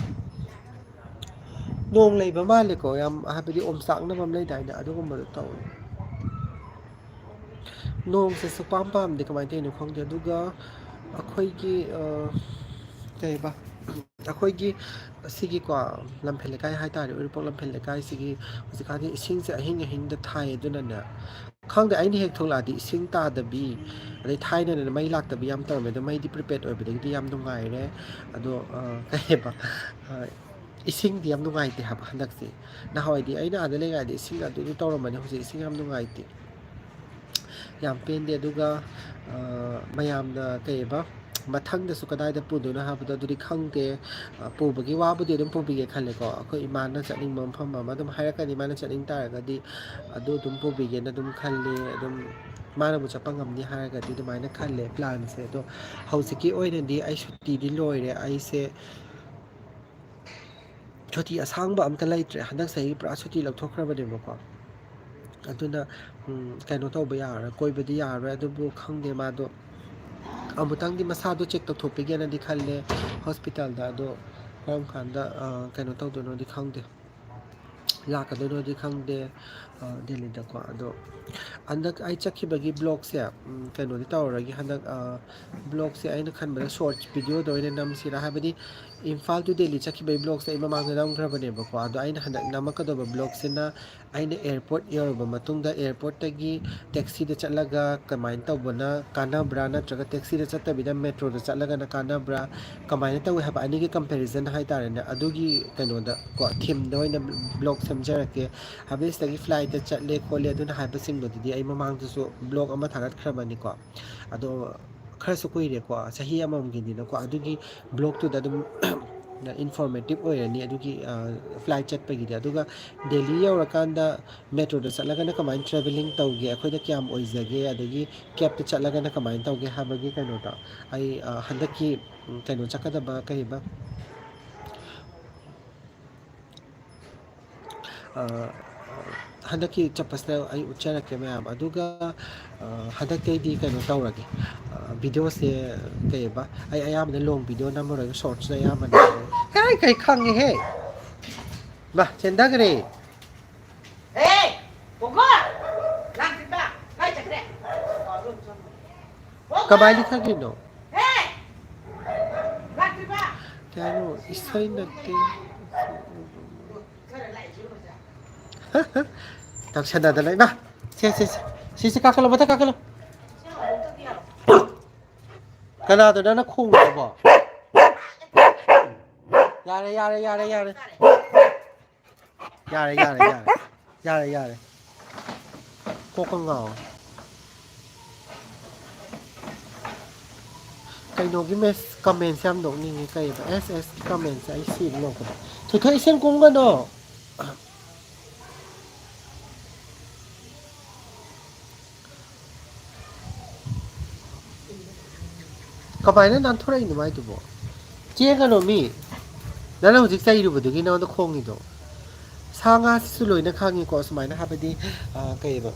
ꯅꯣꯡ ꯂꯩꯕ ꯃꯥꯜꯂꯦꯀꯣ, ꯌꯥꯝ, ꯍꯥꯏꯕꯗꯤ ꯑꯣꯝꯆꯥꯛꯅꯕ ꯑꯃ ꯂꯩꯗꯥꯏꯅꯦ, ꯑꯗꯨꯒꯨꯝꯕꯗꯣ ꯇꯧꯋꯦ꯫ ꯅꯣꯡꯁꯦ ꯁꯨꯛꯄꯥꯝ ꯄꯥꯝꯗꯦ, ꯀꯃꯥꯏꯅ ꯇꯧꯔꯤꯅꯣ ꯈꯪꯗꯦ꯫ ꯑꯗꯨꯒ ꯑꯩꯈꯣꯏꯒꯤ, ꯑ, ꯀꯩꯕ, ꯑꯩꯈꯣꯏꯒꯤ ꯁꯤꯒꯤꯀꯣ, ꯂꯝꯐꯦꯜ ꯂꯩꯀꯥꯏ ꯍꯥꯏꯇꯥꯔꯦ, ꯎꯔꯤꯄꯣꯛ ꯂꯝꯐꯦꯜ ꯂꯩꯀꯥꯏꯁꯤꯒꯤ ꯍꯧꯖꯤꯛꯀꯥꯟꯗꯤ ꯏꯁꯤꯡꯁꯦ ꯑꯍꯤꯡ ꯑꯍꯤꯡꯗ ꯊꯥꯏ꯫ ꯑꯗꯨꯅꯅꯦ, ꯈꯪꯗꯦ, ꯑꯩꯅ ꯍꯦꯛ ꯊꯣꯛꯂꯛꯑꯗꯤ ꯏꯁꯤꯡ ꯇꯥꯗꯕꯤ, ꯑꯗꯩ ꯊꯥꯏꯅꯅ ꯃꯩ ꯂꯥꯛꯇꯕꯤ ꯌꯥꯝ ꯇꯧꯔꯝꯃꯦ꯫ ꯑꯗꯣ ꯃꯩꯗꯤ ꯄ꯭ꯔꯤꯄꯦꯗ ꯑꯣꯏꯕꯗꯒꯤꯗꯤ ꯌꯥꯝ ꯅꯨꯡꯉꯥꯏꯔꯦ꯫ ꯑꯗꯣ, ꯑ, ꯀꯩ ꯍꯥꯏꯕ, ꯑ, ꯏꯁꯤꯡꯗꯤ ꯌꯥꯝ ꯅꯨꯡꯉꯥꯏꯇꯦ ꯍꯥꯏꯕ ꯍꯟꯗꯛꯁꯦ꯫ ꯅꯍꯥꯟꯋꯥꯏꯗꯤ ꯑꯩꯅ ꯑꯥꯗ ꯂꯩꯔꯤꯉꯩꯗꯤ ꯏꯁꯤꯡ ꯑꯗꯨꯗꯨ ꯇꯧꯔꯝꯕꯅꯦ, ꯍꯧꯖꯤꯛ ꯏꯁꯤꯡ ꯌꯥꯝ ꯅꯨꯡꯉꯥꯏꯇꯦ꯫ ꯌꯥꯝ ꯄꯦꯟꯗꯦ꯫ ꯑꯗꯨꯒ, ꯑ, ꯃꯌꯥꯝꯅ ꯀꯩꯑꯕ, ꯃꯊꯪꯗꯁꯨ ꯀꯗꯥꯏꯗ ꯄꯨꯗꯣꯏꯅꯣ ꯍꯥꯏꯕꯗꯣ ꯑꯗꯨꯗꯤ ꯈꯪꯗꯦ꯫ ꯑ, ꯄꯨꯕꯒꯤ ꯋꯥꯕꯨꯗꯤ ꯑꯗꯨꯝ ꯄꯨꯕꯤꯒꯦ ꯈꯜꯂꯦꯀꯣ꯫ ꯑꯩꯈꯣꯏ ꯏꯃꯥꯅ ꯆꯠꯅꯤꯡꯕ ꯃꯐꯝ ꯑꯃ ꯑꯗꯨꯝ ꯍꯥꯏꯔꯛꯀꯅꯤ, ꯃꯥꯅ ꯆꯠꯅꯤꯡ ꯇꯥꯔꯒꯗꯤ ꯑꯗꯨ ꯑꯗꯨꯝ ꯄꯨꯕꯤꯒꯦꯅ ꯑꯗꯨꯝ ꯈꯜꯂꯤ꯫ ꯑꯗꯨꯝ ꯃꯥꯅꯕꯨ ꯆꯠꯄ ꯉꯝꯅꯤ ꯍꯥꯏꯔꯒꯗꯤ ꯑꯗꯨꯃꯥꯏꯅ ꯈꯜꯂꯦ ꯄ꯭ꯂꯥꯟꯁꯦ꯫ ꯑꯗꯣ ꯍꯧꯖꯤꯛꯀꯤ ꯑꯣꯏꯅꯗꯤ ꯑꯩ ꯁꯨꯇꯤꯗꯤ ꯂꯣꯏꯔꯦ꯫ ꯑꯩꯁꯦ ꯁꯨꯇꯤ ꯑꯁꯥꯡꯕ ꯑꯝꯇ ꯂꯩꯇ꯭ꯔꯦ꯫ ꯍꯟꯗꯛ ꯆꯍꯤ ꯄꯨꯔꯥ ꯁꯨꯇꯤ ꯂꯧꯊꯣꯛꯈ꯭ꯔꯕꯅꯦꯕꯀꯣ꯫ ꯑꯗꯨꯅ ꯎꯝ, ꯀꯩꯅꯣ ꯇꯧꯕ ꯌꯥꯔꯔꯣꯏ, ꯀꯣꯏꯕꯗꯤ ꯌꯥꯔꯔꯣꯏ꯫ ꯑꯗꯨꯕꯨ ꯈꯪꯗꯦ, ꯃꯥꯗꯣ ꯑꯃꯨꯛꯇꯪꯗꯤ ꯃꯁꯥꯗꯣ ꯆꯦꯛ ꯇꯧꯊꯣꯛꯄꯤꯒꯦꯅꯗꯤ ꯈꯜꯂꯦ ꯍꯣꯁꯄꯤꯇꯥꯜꯗ꯫ ꯑꯗꯣ ꯀꯔꯝ ꯀꯥꯟꯗ ꯑ, ꯀꯩꯅꯣ ꯇꯧꯗꯣꯏꯅꯣꯗꯤ ꯈꯪꯗꯦ, ꯂꯥꯛꯀꯗꯣꯏꯅꯣꯗꯤ ꯈꯪꯗꯦ꯫ ꯑ, ꯗꯦꯜꯂꯤꯗꯀꯣ꯫ ꯑꯗꯣ ꯍꯟꯗꯛ ꯑꯩ ꯆꯠꯈꯤꯕꯒꯤ ꯕ꯭ꯂꯣꯛꯁꯦ, ꯎꯝ, ꯀꯩꯅꯣꯗꯤ ꯇꯧꯔꯔꯣꯏꯒꯦ꯫ ꯍꯟꯗꯛ ꯕ꯭ꯂꯣꯛꯁꯦ ꯑꯩꯅ ꯈꯟꯕꯗ ꯁꯣꯔꯠꯁ ꯚꯤꯗꯤꯑꯣꯗ ꯑꯣꯏꯅ ꯅꯝꯁꯤꯔꯥ, ꯍꯥꯏꯕꯗꯤ ꯏꯝꯐꯥꯜ ꯇꯨ ꯗꯦꯜꯂꯤ ꯆꯠꯈꯤꯕꯒꯤ ꯕ꯭ꯂꯣꯛꯁꯦ ꯑꯩ ꯃꯃꯥꯡꯗ ꯅꯝꯈ꯭ꯔꯕꯅꯦꯕꯀꯣ꯫ ꯑꯗꯣ ꯑꯩꯅ ꯍꯟꯗꯛ ꯅꯝꯃꯛꯀꯗꯧꯕ ꯕ꯭ꯂꯣꯛꯁꯤꯅ ꯑꯩꯅ ꯑꯦꯌꯥꯔꯄꯣꯔꯠ ꯌꯧꯔꯕ ꯃꯇꯨꯡꯗ ꯑꯦꯌꯥꯔꯄꯣꯔꯠꯇꯒꯤ ꯇꯦꯛꯁꯤꯗ ꯆꯠꯂꯒ ꯀꯃꯥꯏꯅ ꯇꯧꯕꯅ ꯀꯥꯟꯅꯕ꯭ꯔꯥ, ꯅꯠꯇ꯭ꯔꯒ ꯇꯦꯛꯁꯤꯗ ꯆꯠꯇꯕꯤꯗ ꯃꯦꯇ꯭ꯔꯣꯗ ꯆꯠꯂꯒꯅ ꯀꯥꯟꯅꯕ꯭ꯔꯥ, ꯀꯃꯥꯏꯅ ꯇꯧꯋꯤ ꯍꯥꯏꯕ ꯑꯅꯤꯒꯤ ꯀꯝꯄꯦꯔꯤꯖꯟ ꯍꯥꯏꯇꯥꯔꯦꯅꯦ꯫ ꯑꯗꯨꯒꯤ ꯀꯩꯅꯣꯗ ꯀꯣ, ꯊꯤꯝꯗ ꯑꯣꯏꯅ ꯕ꯭ꯂꯣꯛ ꯁꯦꯝꯖꯔꯛꯀꯦ꯫ ꯍꯥꯏꯕꯗꯤ ꯁꯤꯗꯒꯤ ꯐ꯭ꯂꯥꯏꯠꯇ ꯆꯠꯂꯦ ꯈꯣꯠꯂꯦ ꯑꯗꯨꯅ ꯍꯥꯏꯕꯁꯤꯡꯗꯨꯗꯤ ꯑꯩ ꯃꯃꯥꯡꯗꯁꯨ ꯕ꯭ꯂꯣꯛ ꯑꯃ ꯊꯥꯒꯠꯈ꯭ꯔꯕꯅꯤꯀꯣ꯫ ꯑꯗꯣ ꯈꯔꯁꯨ ꯀꯨꯏꯔꯦꯀꯣ, ꯆꯍꯤ ꯑꯃꯃꯝꯒꯤꯅꯤꯅꯀꯣ꯫ ꯑꯗꯨꯒꯤ ꯕ꯭ꯂꯣꯛꯇꯨꯗ ꯑꯗꯨꯝ ꯏꯟꯐꯣꯔꯃꯦꯇꯤꯞ ꯑꯣꯏꯔꯅꯤ ꯑꯗꯨꯒꯤ, ꯑ, ꯐ꯭ꯂꯥꯏꯠ ꯆꯠꯄꯒꯤꯗꯤ꯫ ꯑꯗꯨꯒ ꯗꯦꯜꯂꯤ ꯌꯧꯔꯀꯥꯟꯗ ꯃꯦꯇ꯭ꯔꯣꯗ ꯆꯠꯂꯒꯅ ꯀꯃꯥꯏꯅ ꯇ꯭ꯔꯦꯚꯦꯂꯤꯡ ꯇꯧꯒꯦ, ꯑꯩꯈꯣꯏꯗ ꯀꯌꯥꯝ ꯑꯣꯏꯖꯒꯦ, ꯑꯗꯒꯤ ꯀꯦꯞꯇ ꯆꯠꯂꯒꯅ ꯀꯃꯥꯏꯅ ꯇꯧꯒꯦ ꯍꯥꯏꯕꯒꯤ ꯀꯩꯅꯣꯗꯣ ꯑꯩ, ꯑ, ꯍꯟꯗꯛꯀꯤ, ꯎꯝ, ꯀꯩꯅꯣ ꯆꯠꯀꯗꯕ ꯀꯩꯕ, ꯑ, ꯍꯟꯗꯛꯀꯤ ꯆꯠꯄꯁꯤꯗ ꯑꯩ ꯎꯠꯆꯔꯛꯀꯦ ꯃꯌꯥꯝ꯫ ꯑꯗꯨꯒ, ꯑ, ꯍꯟꯗꯛꯇꯩꯗꯤ ꯀꯩꯅꯣ ꯇꯧꯔꯒꯦ, ꯑ, ꯚꯤꯗꯤꯑꯣꯁꯦ ꯀꯩꯕ, ꯑꯩ ꯑꯌꯥꯝꯕꯅ ꯂꯣꯡ ꯚꯤꯗꯤꯑꯣ ꯅꯝꯃꯔꯣꯏꯒꯦ, ꯁꯣꯔꯠꯁꯅ ꯑꯌꯥꯝꯕꯅ꯫ ꯀꯥꯏ, ꯀꯩ ꯈꯪꯉꯦꯍꯦ꯫ ꯃꯥ, ꯆꯦꯟꯊꯈ꯭ꯔꯦ꯫ ꯀꯃꯥꯏꯅ ꯊꯛꯈ꯭ꯔꯤꯅꯣ? ꯀꯩ ꯍꯥꯏꯅꯣ? ꯏꯁꯩ ꯅꯠꯇꯦ꯫ ꯇꯧꯁꯟꯅꯗꯅ, ꯏꯃꯥ! ꯁꯦ, ꯁꯦ, ꯁꯦ꯫ ꯁꯤꯁꯦ ꯀꯥꯈꯠꯂꯣ, ꯃꯊꯛ ꯀꯥꯈꯠꯂꯣ꯫ ꯀꯅꯥꯗꯅꯣ ꯅꯪ ꯈꯣꯡꯉꯤꯗꯨꯕꯣ? ꯌꯥꯔꯦ, ꯌꯥꯔꯦ, ꯌꯥꯔꯦ, ꯌꯥꯔꯦ꯫ ꯌꯥꯔꯦ, ꯌꯥꯔꯦ, ꯌꯥꯔꯦ꯫ ꯌꯥꯔꯦ, ꯌꯥꯔꯦ꯫ ꯀꯣꯛꯀ ꯉꯥꯎꯔꯦ꯫ ꯀꯩꯅꯣꯒꯤ ꯃꯦꯁ-, ꯀꯃꯦꯟꯁꯦ ꯌꯥꯝ ꯅꯣꯛꯅꯤꯡꯉꯦ꯫ ꯀꯩꯕ? ꯑꯦꯁ ꯑꯦꯁꯀꯤ ꯀꯃꯦꯟꯁꯦ ꯑꯩ ꯁꯤꯕ ꯅꯣꯛꯄꯗ꯫ ꯊꯣꯏꯊꯣꯏ, ꯏꯁꯤꯡ ꯀꯨꯝꯒꯅꯣ꯫ ꯀꯃꯥꯏꯅ ꯅꯥꯟꯊꯣꯔꯛꯏꯅꯣ ꯃꯥꯏꯗꯨꯕꯣ? ꯆꯦꯟꯒꯅꯣ ꯃꯤ꯫ ꯅꯪꯅ ꯍꯧꯖꯤꯛ ꯆꯩꯔꯨꯕꯗꯨꯒꯤ ꯅꯉꯣꯟꯗ ꯈꯣꯡꯉꯤꯗꯣ꯫ ꯁꯥ ꯉꯥꯁꯤꯁꯨ ꯂꯣꯏꯅ ꯈꯪꯉꯤꯀꯣ, ꯁꯨꯃꯥꯏꯅ ꯍꯥꯏꯕꯗꯤ, ꯑ, ꯀꯩꯕ,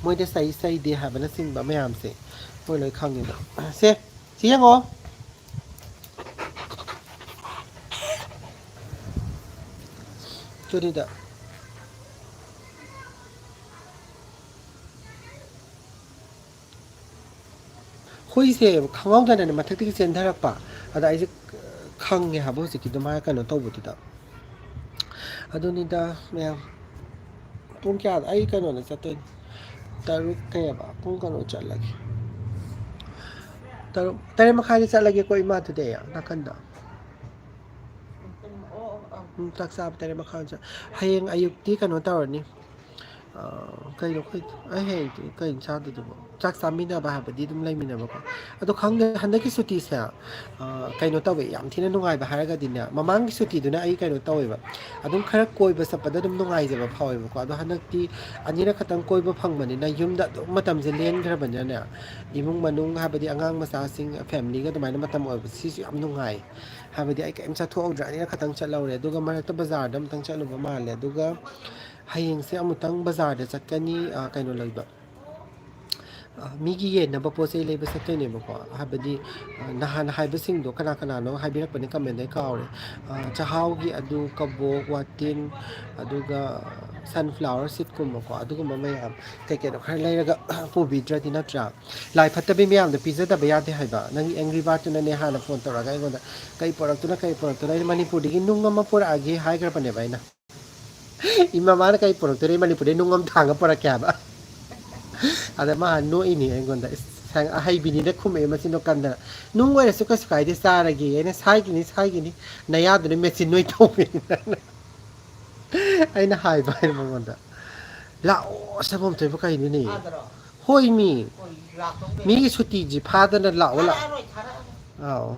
ꯃꯣꯏꯗ ꯆꯩ ꯆꯩꯗꯦ ꯍꯥꯏꯕꯅꯆꯤꯡꯕ ꯃꯌꯥꯝꯁꯦ ꯃꯣꯏ ꯂꯣꯏ ꯈꯪꯉꯤꯕ꯫ ꯁꯦ, ꯁꯤ ꯌꯦꯡꯉꯣ꯫ ꯆꯨꯔꯤꯗ꯫ ꯍꯨꯏꯁꯦ ꯈꯪꯍꯧꯗꯅꯅꯦ ꯃꯊꯛꯇꯒꯤ ꯆꯦꯟꯊꯔꯛꯄ꯫ ꯑꯗ ꯑꯩꯁꯦ ꯈꯪꯉꯦ ꯍꯥꯏꯕ ꯍꯧꯖꯤꯛꯀꯤꯗꯣ ꯃꯥ ꯀꯩꯅꯣ ꯇꯧꯕꯗꯨꯗ꯫ ꯑꯗꯨꯅꯤꯗ ꯃꯌꯥꯝ꯫ ꯄꯨꯡ ꯀꯌꯥꯗ ꯑꯩ ꯀꯩꯅꯣꯗ ꯆꯠꯇꯣꯏꯅꯤ? ꯇꯔꯨꯛ ꯀꯩꯑꯕ? ꯄꯨꯡ ꯀꯩꯅꯣ ꯆꯠꯂꯒꯦ꯫ ꯇꯔꯨꯛ, ꯇꯔꯦꯠ ꯃꯈꯥꯏꯗ ꯆꯠꯂꯒꯦꯀꯣ ꯏꯃꯥꯗꯨꯗꯤ ꯅꯥꯀꯟꯗ꯫ ꯎꯝ, ꯆꯥꯛ ꯆꯥꯕ ꯇꯔꯦꯠ ꯃꯈꯥꯏ ꯆꯠ-, ꯍꯌꯦꯡ ꯑꯌꯨꯛꯇꯤ ꯀꯩꯅꯣ ꯇꯧꯔꯅꯤ꯫ ꯑ, ꯀꯩꯅꯣ ꯑꯩꯈꯣꯏ, ꯑꯩ ꯍꯌꯦꯡ ꯀꯩꯅꯣ ꯆꯥꯗꯣꯏꯗꯨꯕꯣ? ꯆꯥꯛ ꯆꯥꯃꯤꯟꯅꯕ ꯍꯥꯏꯕꯗꯤ ꯑꯗꯨꯝ ꯂꯩꯃꯤꯟꯅꯕꯀꯣ꯫ ꯑꯗꯣ ꯈꯪꯗꯦ, ꯍꯟꯗꯛꯀꯤ ꯁꯨꯇꯤꯁꯦ, ꯑ, ꯀꯩꯅꯣ ꯇꯧꯋꯦ, ꯌꯥꯝ ꯊꯤꯅ ꯅꯨꯡꯉꯥꯏꯕ ꯍꯥꯏꯔꯒꯗꯤꯅꯦ, ꯃꯃꯥꯡꯒꯤ ꯁꯨꯇꯤꯗꯨꯅ ꯑꯩ ꯀꯩꯅꯣ ꯇꯧꯋꯦꯕ, ꯑꯗꯨꯝ ꯈꯔ ꯀꯣꯏꯕ ꯆꯠꯄꯗ ꯑꯗꯨꯝ ꯅꯨꯡꯉꯥꯏꯖꯕ ꯐꯥꯎꯋꯦꯕꯀꯣ꯫ ꯑꯗꯣ ꯍꯟꯗꯛꯇꯤ ꯑꯅꯤꯔꯛ ꯈꯛꯇꯪ ꯀꯣꯏꯕ ꯐꯪꯕꯅꯤꯅ, ꯌꯨꯝꯗ ꯑꯗꯨꯝ ꯃꯇꯝꯁꯦ ꯂꯦꯟꯈ꯭ꯔꯕꯅꯤꯅꯅꯦ, ꯏꯃꯨꯡ ꯃꯅꯨꯡ ꯍꯥꯏꯕꯗꯤ ꯑꯉꯥꯡ ꯃꯆꯥꯁꯤꯡ, ꯐꯦꯃꯤꯂꯤꯒ ꯑꯗꯨꯃꯥꯏꯅ ꯃꯇꯝ ꯑꯣꯏꯕ, ꯁꯤꯁꯨ ꯌꯥꯝ ꯅꯨꯡꯉꯥꯏ꯫ ꯍꯥꯏꯕꯗꯤ ꯑꯩ ꯀꯔꯤꯝ ꯆꯠꯊꯣꯛꯍꯧꯗ꯭ꯔꯦ, ꯑꯅꯤꯔꯛ ꯈꯛꯇꯪ ꯆꯠꯍꯧꯔꯦ, ꯑꯗꯨꯒ ꯃꯔꯛꯇ ꯕꯖꯥꯔꯗ ꯑꯃꯨꯛꯇꯪ ꯆꯠꯂꯨꯕ ꯃꯥꯜꯂꯦ꯫ ꯑꯗꯨꯒ ꯍꯌꯦꯡꯁꯦ ꯑꯃꯨꯛꯇꯪ ꯕꯖꯥꯔꯗ ꯆꯠꯀꯅꯤ, ꯑ, ꯀꯩꯅꯣ ꯂꯩꯕ, ꯑ, ꯃꯤꯒꯤ ꯌꯦꯟꯅꯕ ꯄꯣꯠ ꯆꯩ ꯂꯩꯕ ꯆꯠꯇꯣꯏꯅꯦꯕꯀꯣ꯫ ꯍꯥꯏꯕꯗꯤ, ꯑ, ꯅꯍꯥꯟ ꯍꯥꯏꯕꯁꯤꯡꯗꯣ ꯀꯅꯥ ꯀꯅꯥꯅꯣ ꯍꯥꯏꯕꯤꯔꯛꯄꯅꯤ comment, ꯑꯩ ꯀꯥꯎꯔꯦ꯫ ꯑ, ꯆꯥꯛꯍꯥꯎꯒꯤ ꯑꯗꯨ, ꯀꯕꯣꯛ, ꯋꯥꯇꯤꯟ, ꯑꯗꯨꯒ sunflower seedꯀꯨꯝꯕꯀꯣ, ꯑꯗꯨꯒꯨꯝꯕ ꯃꯌꯥꯝ ꯀꯩ ꯀꯩꯅꯣ ꯈꯔ ꯂꯩꯔꯒ ꯄꯨꯕꯤꯗ꯭ꯔꯗꯤ ꯅꯠꯇ꯭ꯔꯥ? ꯂꯥꯏ ꯐꯠꯇꯕꯤ ꯃꯌꯥꯝꯗꯣ ꯄꯤꯖꯗꯕ ꯌꯥꯗꯦ ꯍꯥꯏꯕ꯫ ꯅꯪꯒꯤ angry birdꯇꯨꯅꯅꯦ ꯍꯥꯟꯅ phone ꯇꯧꯔꯛꯑꯒ ꯑꯩꯉꯣꯟꯗ, "ꯀꯩ ꯄꯨꯔꯛꯇꯣꯏꯅꯣ, ꯀꯩ ꯄꯨꯔꯛꯇꯣꯏꯅꯣ?" ꯑꯩꯅ ꯃꯅꯤꯄꯨꯔꯗꯒꯤ ꯅꯨꯡ ꯑꯃ ꯄꯨꯔꯛꯑꯒꯦ ꯍꯥꯏꯈ꯭ꯔꯕꯅꯦꯕ ꯑꯩꯅ꯫ ꯏꯃꯥ, ꯃꯥꯅ ꯀꯩ ꯄꯨꯔꯛꯇꯣꯏꯅꯣ? ꯑꯩ ꯃꯅꯤꯄꯨꯔꯗꯒꯤ ꯅꯨꯡ ꯑꯃ ꯊꯥꯡꯉ ꯄꯨꯔꯛꯀꯦ ꯍꯥꯏꯕ꯫ ꯑꯗ ꯃꯥ ꯅꯣꯛꯏꯅꯦ ꯑꯩꯉꯣꯟꯗ꯫ "ꯏꯁ, ꯁꯪ-, ꯑꯍꯩꯕꯤꯅꯤꯅ ꯈꯨꯝꯃꯛꯑꯦ ꯃꯆꯤꯟꯗꯣ ꯀꯟꯗꯅ꯫ ꯅꯨꯡ ꯑꯣꯏꯔꯁꯨ ꯀꯩꯁꯨ ꯀꯥꯏꯗꯦ, ꯆꯥꯔꯒꯦ꯫" ꯑꯩꯅ, "ꯁꯥꯏꯒꯤꯅꯤ, ꯁꯥꯏꯒꯤꯅꯤ꯫ ꯅꯌꯥꯗꯨꯅ ꯃꯦꯆꯤꯟ ꯑꯣꯏ ꯇꯧꯕꯤꯅꯤ꯫" ꯑꯩꯅ ꯍꯥꯏꯕ ꯍꯥꯏꯅ ꯃꯉꯣꯟꯗ, "ꯂꯥꯛꯑꯣ, ꯁꯪꯒꯣꯝ ꯊꯣꯏꯕ ꯀꯩꯅꯣꯅꯦ?" ꯍꯣꯏ ꯃꯤ꯫ ꯃꯤꯒꯤ ꯁꯨꯇꯤꯁꯤ ꯐꯥꯗꯅ ꯂꯥꯛꯑꯣ, ꯂꯥꯛꯑꯣ꯫ ꯑꯥꯎ꯫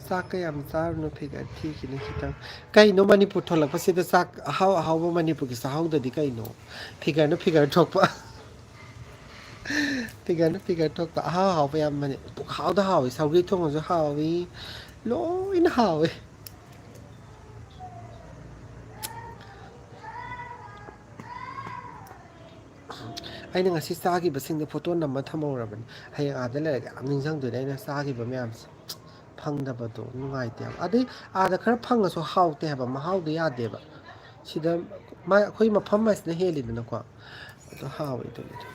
ꯆꯥꯛ ꯀꯌꯥꯝ ꯆꯥꯔꯨꯅꯨ, figure ꯊꯤꯈꯤꯅꯤ ꯈꯤꯇꯪ꯫ ꯀꯩꯅꯣ ꯃꯅꯤꯄꯨꯔ ꯊꯣꯛꯂꯛꯄꯁꯤꯗ ꯆꯥꯛ ꯑꯍꯥꯎ ꯑꯍꯥꯎꯕ ꯃꯅꯤꯄꯨꯔꯒꯤ ꯆꯥꯍꯧꯗꯗꯤ ꯀꯩꯅꯣ? Figureꯅ figure ꯊꯣꯛꯄ꯫ ꯐꯤꯒꯔꯅ ꯐꯤꯒꯔ ꯊꯣꯛꯄ꯫ ꯑꯍꯥꯎ ꯑꯍꯥꯎꯕ ꯌꯥꯝꯕꯅꯦ꯫ ꯄꯨꯛꯍꯥꯎꯗ ꯍꯥꯎꯋꯤ꯫ ꯁꯧꯒ꯭ꯔꯤ ꯊꯣꯡꯉꯁꯨ ꯍꯥꯎꯋꯤ꯫ ꯂꯣꯏꯅ ꯍꯥꯎꯋꯤ꯫ ꯑꯩꯅ ꯉꯁꯤ ꯆꯥꯈꯤꯕꯁꯤꯡꯗꯣ ꯐꯣꯇꯣ ꯅꯝꯃ ꯊꯝꯍꯧꯔꯕꯅꯤ꯫ ꯍꯌꯦꯡ ꯑꯥꯗ ꯂꯩꯔꯒ ꯌꯥꯝ ꯅꯤꯡꯁꯤꯡꯗꯣꯏꯅꯦ ꯑꯩꯅ ꯆꯥꯈꯤꯕ ꯃꯌꯥꯝꯁꯦ꯫ ꯐꯪꯗꯕꯗꯣ ꯅꯨꯡꯉꯥꯏꯇꯦ ꯍꯥꯏꯕ꯫ ꯑꯗꯩ ꯑꯥꯗ ꯈꯔ ꯐꯪꯉꯁꯨ ꯍꯥꯎꯇꯦ ꯍꯥꯏꯕ, ꯃꯍꯥꯎꯗꯣ ꯌꯥꯗꯦꯕ꯫ ꯁꯤꯗ ꯃꯥ-, ꯑꯩꯈꯣꯏ ꯃꯐꯝ ꯍꯥꯏꯁꯤꯅ ꯍꯦꯜꯂꯤꯗꯅꯀꯣ꯫ ꯑꯗꯣ ꯍꯥꯎꯋꯦ ꯑꯗꯨꯒꯤꯗꯣ꯫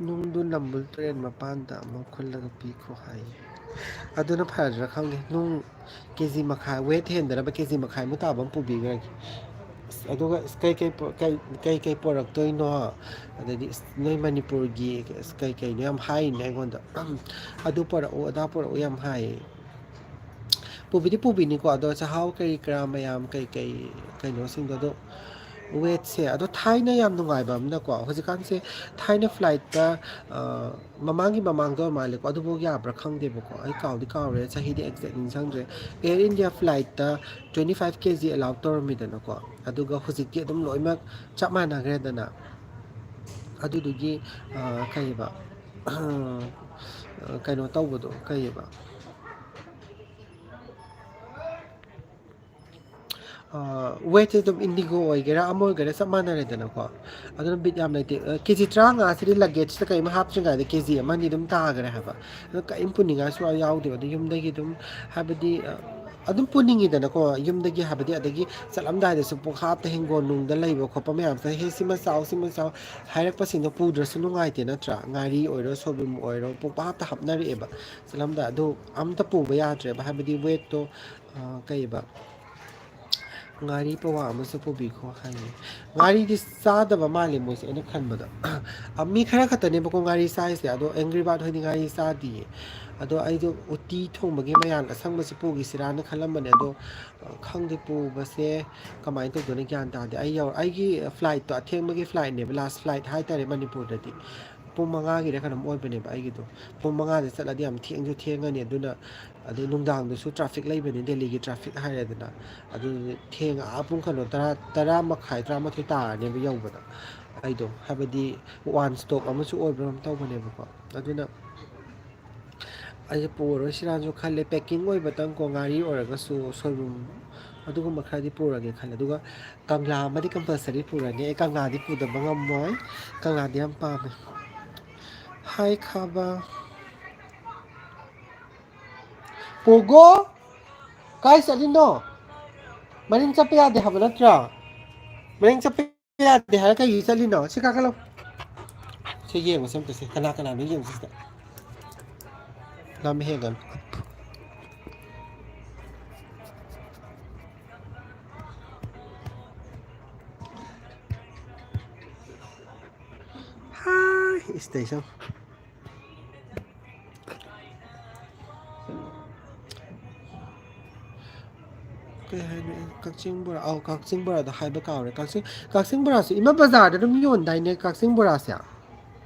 ꯅꯨꯡꯗꯨ ꯅꯝꯕꯨꯜ ꯇꯨꯔꯦꯜ ꯃꯄꯥꯟꯗ ꯑꯃꯨꯛ ꯈꯨꯜꯂꯒ ꯄꯤꯈꯣ ꯍꯥꯏꯌꯦ꯫ ꯑꯗꯨꯅ ꯐꯔꯗ꯭ꯔꯥ ꯈꯪꯗꯦ꯫ ꯅꯨꯡ ꯀꯦ ꯖꯤ ꯃꯈꯥꯏ, ꯋꯦꯠ ꯍꯦꯟꯗꯅꯕ ꯀꯦ ꯖꯤ ꯃꯈꯥꯏꯃꯨꯛ ꯇꯥꯕ ꯑꯃ ꯄꯨꯕꯤꯈ꯭ꯔꯒꯦ꯫ ꯑꯁ, ꯑꯗꯨꯒ ꯑꯁ, ꯀꯩ ꯀꯩ ꯄꯨ-, ꯀꯩ, ꯀꯩ ꯀꯩ ꯄꯨꯔꯛꯇꯣꯏꯅꯣ? ꯑꯗꯩꯗꯤ ꯑꯁ, ꯅꯣꯏ ꯃꯅꯤꯄꯨꯔꯒꯤ ꯑꯁ, ꯀꯩ ꯀꯩꯅꯣ ꯌꯥꯝ ꯍꯥꯏꯔꯤꯅꯦ ꯑꯩꯉꯣꯟꯗ꯫ ꯑꯗꯨ ꯄꯨꯔꯛꯎ, ꯑꯗꯥ ꯄꯨꯔꯛꯎ ꯌꯥꯝ ꯍꯥꯏꯌꯦ꯫ ꯄꯨꯕꯤꯗꯤ ꯄꯨꯕꯤꯅꯤꯀꯣ, ꯑꯗꯣ ꯆꯥꯛꯍꯥꯎ ꯀꯔꯤ ꯀꯔꯥ ꯃꯌꯥꯝ ꯀꯩ ꯀꯩ ꯀꯩꯅꯣꯁꯤꯡꯗꯣ, ꯑꯗꯣ ꯋꯦꯠꯁꯦ, ꯑꯗꯣ ꯊꯥꯏꯅ ꯌꯥꯝ ꯅꯨꯡꯉꯥꯏꯕ ꯑꯃꯅꯀꯣ, ꯍꯧꯖꯤꯛꯀꯥꯟꯁꯦ ꯊꯥꯏꯅ ꯐ꯭ꯂꯥꯏꯠꯇ, ꯑ, ꯃꯃꯥꯡꯒꯤ ꯃꯃꯥꯡꯗ ꯑꯣꯏ ꯃꯥꯜꯂꯦꯀꯣ, ꯑꯗꯨꯐꯥꯎ ꯌꯥꯕ꯭ꯔꯥ ꯈꯪꯗꯦꯕꯀꯣ, ꯑꯩ ꯀꯥꯎꯗꯤ ꯀꯥꯎꯔꯦ, ꯆꯍꯤꯗꯤ ꯑꯦꯛꯖꯦꯛ ꯅꯤꯡꯁꯤꯡꯗ꯭ꯔꯦ꯫ ꯑꯦꯌꯔ ꯏꯟꯗꯤꯌꯥ ꯐ꯭ꯂꯥꯏꯠꯇ twenty five K G allow ꯇꯧꯔꯝꯃꯤꯗꯅꯀꯣ, ꯑꯗꯨꯒ ꯍꯧꯖꯤꯛꯇꯤ ꯑꯗꯨꯝ ꯂꯣꯏꯅꯃꯛ ꯆꯞ ꯃꯥꯟꯅꯈ꯭ꯔꯦꯗꯅ꯫ ꯑꯗꯨꯗꯨꯒꯤ, ꯑ, ꯀꯩꯕ, ꯑ, ꯀꯩꯅꯣ ꯇꯧꯕꯗꯣ, ꯀꯩꯕ, ꯑ, ꯋꯦꯠꯁꯦ ꯑꯗꯨꯝ ꯏꯟꯗꯤꯒꯣ ꯑꯣꯏꯒꯦꯔꯥ ꯑꯃ ꯑꯣꯏꯒꯦꯔꯥ ꯆꯞ ꯃꯥꯟꯅꯔꯦꯗꯅꯀꯣ꯫ ꯑꯗꯨꯅ ꯕꯤꯠ ꯌꯥꯝ ꯂꯩꯇꯦ꯫ ꯑ, ꯀꯦ ꯖꯤ ꯇꯔꯥꯃꯉꯥꯁꯤꯗꯤ ꯂꯒꯦꯖꯇ ꯀꯔꯤꯝ ꯍꯥꯞꯇ꯭ꯔꯤꯉꯩꯗ ꯀꯦ ꯖꯤ ꯑꯃ ꯑꯅꯤ ꯑꯗꯨꯝ ꯇꯥꯈ꯭ꯔꯦ ꯍꯥꯏꯕ꯫ ꯑꯗꯣ ꯀꯔꯤꯝ ꯄꯨꯅꯤꯡꯉꯥꯏꯁꯨ ꯌꯥꯎꯗꯦꯕ꯫ ꯑꯗꯨ ꯌꯨꯝꯗꯒꯤ ꯑꯗꯨꯝ, ꯍꯥꯏꯕꯗꯤ, ꯑ, ꯑꯗꯨꯝ ꯄꯨꯅꯤꯡꯉꯤꯗꯅꯀꯣ, ꯌꯨꯝꯗꯒꯤ, ꯍꯥꯏꯕꯗꯤ, ꯑꯗꯒꯤ ꯆꯠꯂꯝꯗꯥꯏꯗꯁꯨ ꯄꯨꯡꯍꯥꯞꯇ ꯍꯤꯡꯒꯣꯜ ꯅꯨꯡꯗ ꯂꯩꯕ ꯈꯣꯠꯄ ꯃꯌꯥꯝꯁꯤꯅ, "ꯍꯦ, ꯁꯤꯃ ꯆꯥꯎ, ꯁꯤꯃ ꯆꯥꯎ" ꯍꯥꯏꯔꯛꯄꯁꯤꯡꯗꯣ ꯄꯨꯗ꯭ꯔꯁꯨ ꯅꯨꯡꯉꯥꯏꯇꯦ ꯅꯠꯇ꯭ꯔꯥ? ꯉꯥꯔꯤ ꯑꯣꯏꯔꯣ, ꯁꯣꯏꯕꯨꯝ ꯑꯣꯏꯔꯣ, ꯄꯨꯡꯍꯥꯞꯇ ꯍꯥꯞꯅꯔꯛꯑꯦꯕ꯫ ꯆꯠꯂꯝꯗꯥꯏ ꯑꯗꯨ ꯑꯝꯇ ꯄꯨꯕ ꯌꯥꯗ꯭ꯔꯦꯕ, ꯍꯥꯏꯕꯗꯤ ꯋꯦꯠꯇꯣ, ꯑ, ꯀꯩꯕ, ꯉꯥꯔꯤ ꯄꯋꯥ ꯑꯃꯁꯨ ꯄꯨꯕꯤꯈꯣ ꯍꯥꯏꯌꯦ꯫ ꯉꯥꯔꯤꯗꯤ ꯆꯥꯗꯕ ꯃꯥꯜꯂꯦ ꯃꯣꯏꯁꯦ, ꯑꯩꯅ ꯈꯟꯕꯗ꯫ ꯑ, ꯃꯤ ꯈꯔ ꯈꯛꯇꯅꯦꯕꯀꯣ ꯉꯥꯔꯤ ꯆꯥꯏꯁꯦ, ꯑꯗꯣ ꯑꯦꯡꯒ꯭ꯔꯤ ꯕꯥꯔꯗ ꯍꯣꯏꯗꯤ ꯉꯥꯔꯤ ꯆꯥꯗꯤꯌꯦ꯫ ꯑꯗꯣ ꯑꯩꯗꯣ ꯎꯇꯤ ꯊꯣꯡꯕꯒꯤ ꯃꯌꯥꯟ ꯑꯁꯪꯕꯁꯦ ꯄꯨꯈꯤꯁꯤꯔꯥꯅ ꯈꯜꯂꯝꯕꯅꯦ, ꯑꯗꯣ, ꯑ, ꯈꯪꯗꯦ ꯄꯨꯕꯁꯦ ꯀꯃꯥꯏꯅ ꯇꯧꯗꯣꯏꯅꯣ ꯒ꯭ꯌꯥꯟ ꯇꯥꯗꯦ꯫ ꯑꯩ ꯌꯧ-, ꯑꯩꯒꯤ ꯐ꯭ꯂꯥꯏꯠꯇꯣ ꯑꯊꯦꯡꯕꯒꯤ ꯐ꯭ꯂꯥꯏꯠꯅꯦꯕ, ꯂꯥꯁ ꯐ꯭ꯂꯥꯏꯠ ꯍꯥꯏꯇꯥꯔꯦ ꯃꯅꯤꯄꯨꯔꯗꯗꯤ꯫ ꯄꯨꯡ ꯃꯉꯥꯒꯤꯔ ꯀꯩꯅꯣꯝ ꯑꯣꯏꯕꯅꯦꯕ ꯑꯩꯒꯤꯗꯣ꯫ ꯄꯨꯡ ꯃꯉꯥꯗ ꯆꯠꯂꯗꯤ ꯌꯥꯝ ꯊꯦꯡꯁꯨ ꯊꯦꯡꯉꯅꯤ, ꯑꯗꯨꯅ ꯑꯗꯩ ꯅꯨꯡꯗꯥꯡꯗꯁꯨ ꯇ꯭ꯔꯥꯐꯤꯛ ꯂꯩꯕꯅꯤ, ꯗꯦꯜꯂꯤꯒꯤ ꯇ꯭ꯔꯥꯐꯤꯛ ꯍꯥꯏꯔꯦꯗꯅ꯫ ꯑꯗꯨ ꯊꯦꯡꯉ ꯑꯥ ꯄꯨꯡ ꯀꯩꯅꯣ ꯇꯔꯥ, ꯇꯔꯥ ꯃꯈꯥꯏ, ꯇꯔꯥꯃꯥꯊꯣꯏ ꯇꯥꯔꯅꯦꯕ ꯌꯧꯕꯗ꯫ ꯑꯩꯗꯣ ꯍꯥꯏꯕꯗꯤ ꯋꯥꯟ ꯁ꯭ꯇꯣꯞ ꯑꯃꯁꯨ ꯑꯣꯏꯕ꯭ꯔꯥ ꯀꯩꯅꯣꯝ ꯇꯧꯕꯅꯦꯕꯀꯣ꯫ ꯑꯗꯨꯅ ꯑꯩꯁꯦ ꯄꯨꯔꯔꯣꯏꯁꯤꯔꯥꯅꯁꯨ ꯈꯜꯂꯦ꯫ ꯄꯦꯛꯀꯤꯡ ꯑꯣꯏꯕꯇꯪꯀꯣ, ꯉꯥꯔꯤ ꯑꯣꯏꯔꯒꯁꯨ, ꯁꯣꯏꯕꯨꯝ, ꯑꯗꯨꯒꯨꯝꯕ ꯈꯔꯗꯤ ꯄꯨꯔꯒꯦ ꯈꯜꯂꯦ꯫ ꯑꯗꯨꯒ ꯀꯪꯂꯥ ꯑꯃꯗꯤ ꯀꯝꯄꯜꯁꯔꯤ ꯄꯨꯔꯅꯤ꯫ ꯑꯩ ꯀꯪꯂꯥꯗꯤ ꯄꯨꯗꯕ ꯉꯝꯃꯣꯏ꯫ ꯀꯪꯂꯥꯗꯤ ꯌꯥꯝ ꯄꯥꯝꯃꯦ꯫ ꯍꯥꯏ ꯈꯥꯕ꯫ ꯄꯣꯒꯣ, ꯀꯥꯏ ꯆꯠꯂꯤꯅꯣ? ꯃꯅꯤꯡ ꯆꯠꯄ ꯌꯥꯗꯦ ꯍꯥꯏꯕ ꯅꯠꯇ꯭ꯔꯥ? ꯃꯅꯤꯡ ꯆꯠꯄ ꯌꯥꯗꯦ ꯍꯥꯏꯔ ꯀꯩꯒꯤ ꯆꯠꯂꯤꯅꯣ? ꯁꯤ ꯀꯥꯈꯠꯂꯣ꯫ ꯁꯤ ꯌꯦꯡꯉꯨꯁꯦ ꯑꯝꯇ ꯁꯦ꯫ ꯀꯅꯥ ꯀꯅꯥꯅꯣ ꯌꯦꯡꯉꯨꯁꯦ ꯁꯤꯗ꯫ ꯂꯝ ꯍꯦꯟꯒꯅꯨ꯫ ꯍꯥꯏ, ꯏꯁꯇꯦꯁꯟ꯫ ꯀꯩ ꯍꯥꯏꯅꯣ? ꯀꯛꯆꯤꯡ ꯕꯣꯔꯥ꯫ ꯑꯧ, ꯀꯛꯆꯤꯡ ꯕꯣꯔꯥꯗꯣ ꯍꯥꯏꯕ ꯀꯥꯎꯔꯦ꯫ ꯀꯛꯆꯤꯡ, ꯀꯛꯆꯤꯡ ꯕꯣꯔꯥꯁꯦ ꯏꯃꯥ ꯕꯖꯥꯔꯗ ꯑꯗꯨꯝ ꯌꯣꯟꯗꯥꯏꯅꯦ, ꯀꯛꯆꯤꯡ ꯕꯣꯔꯥꯁꯦ?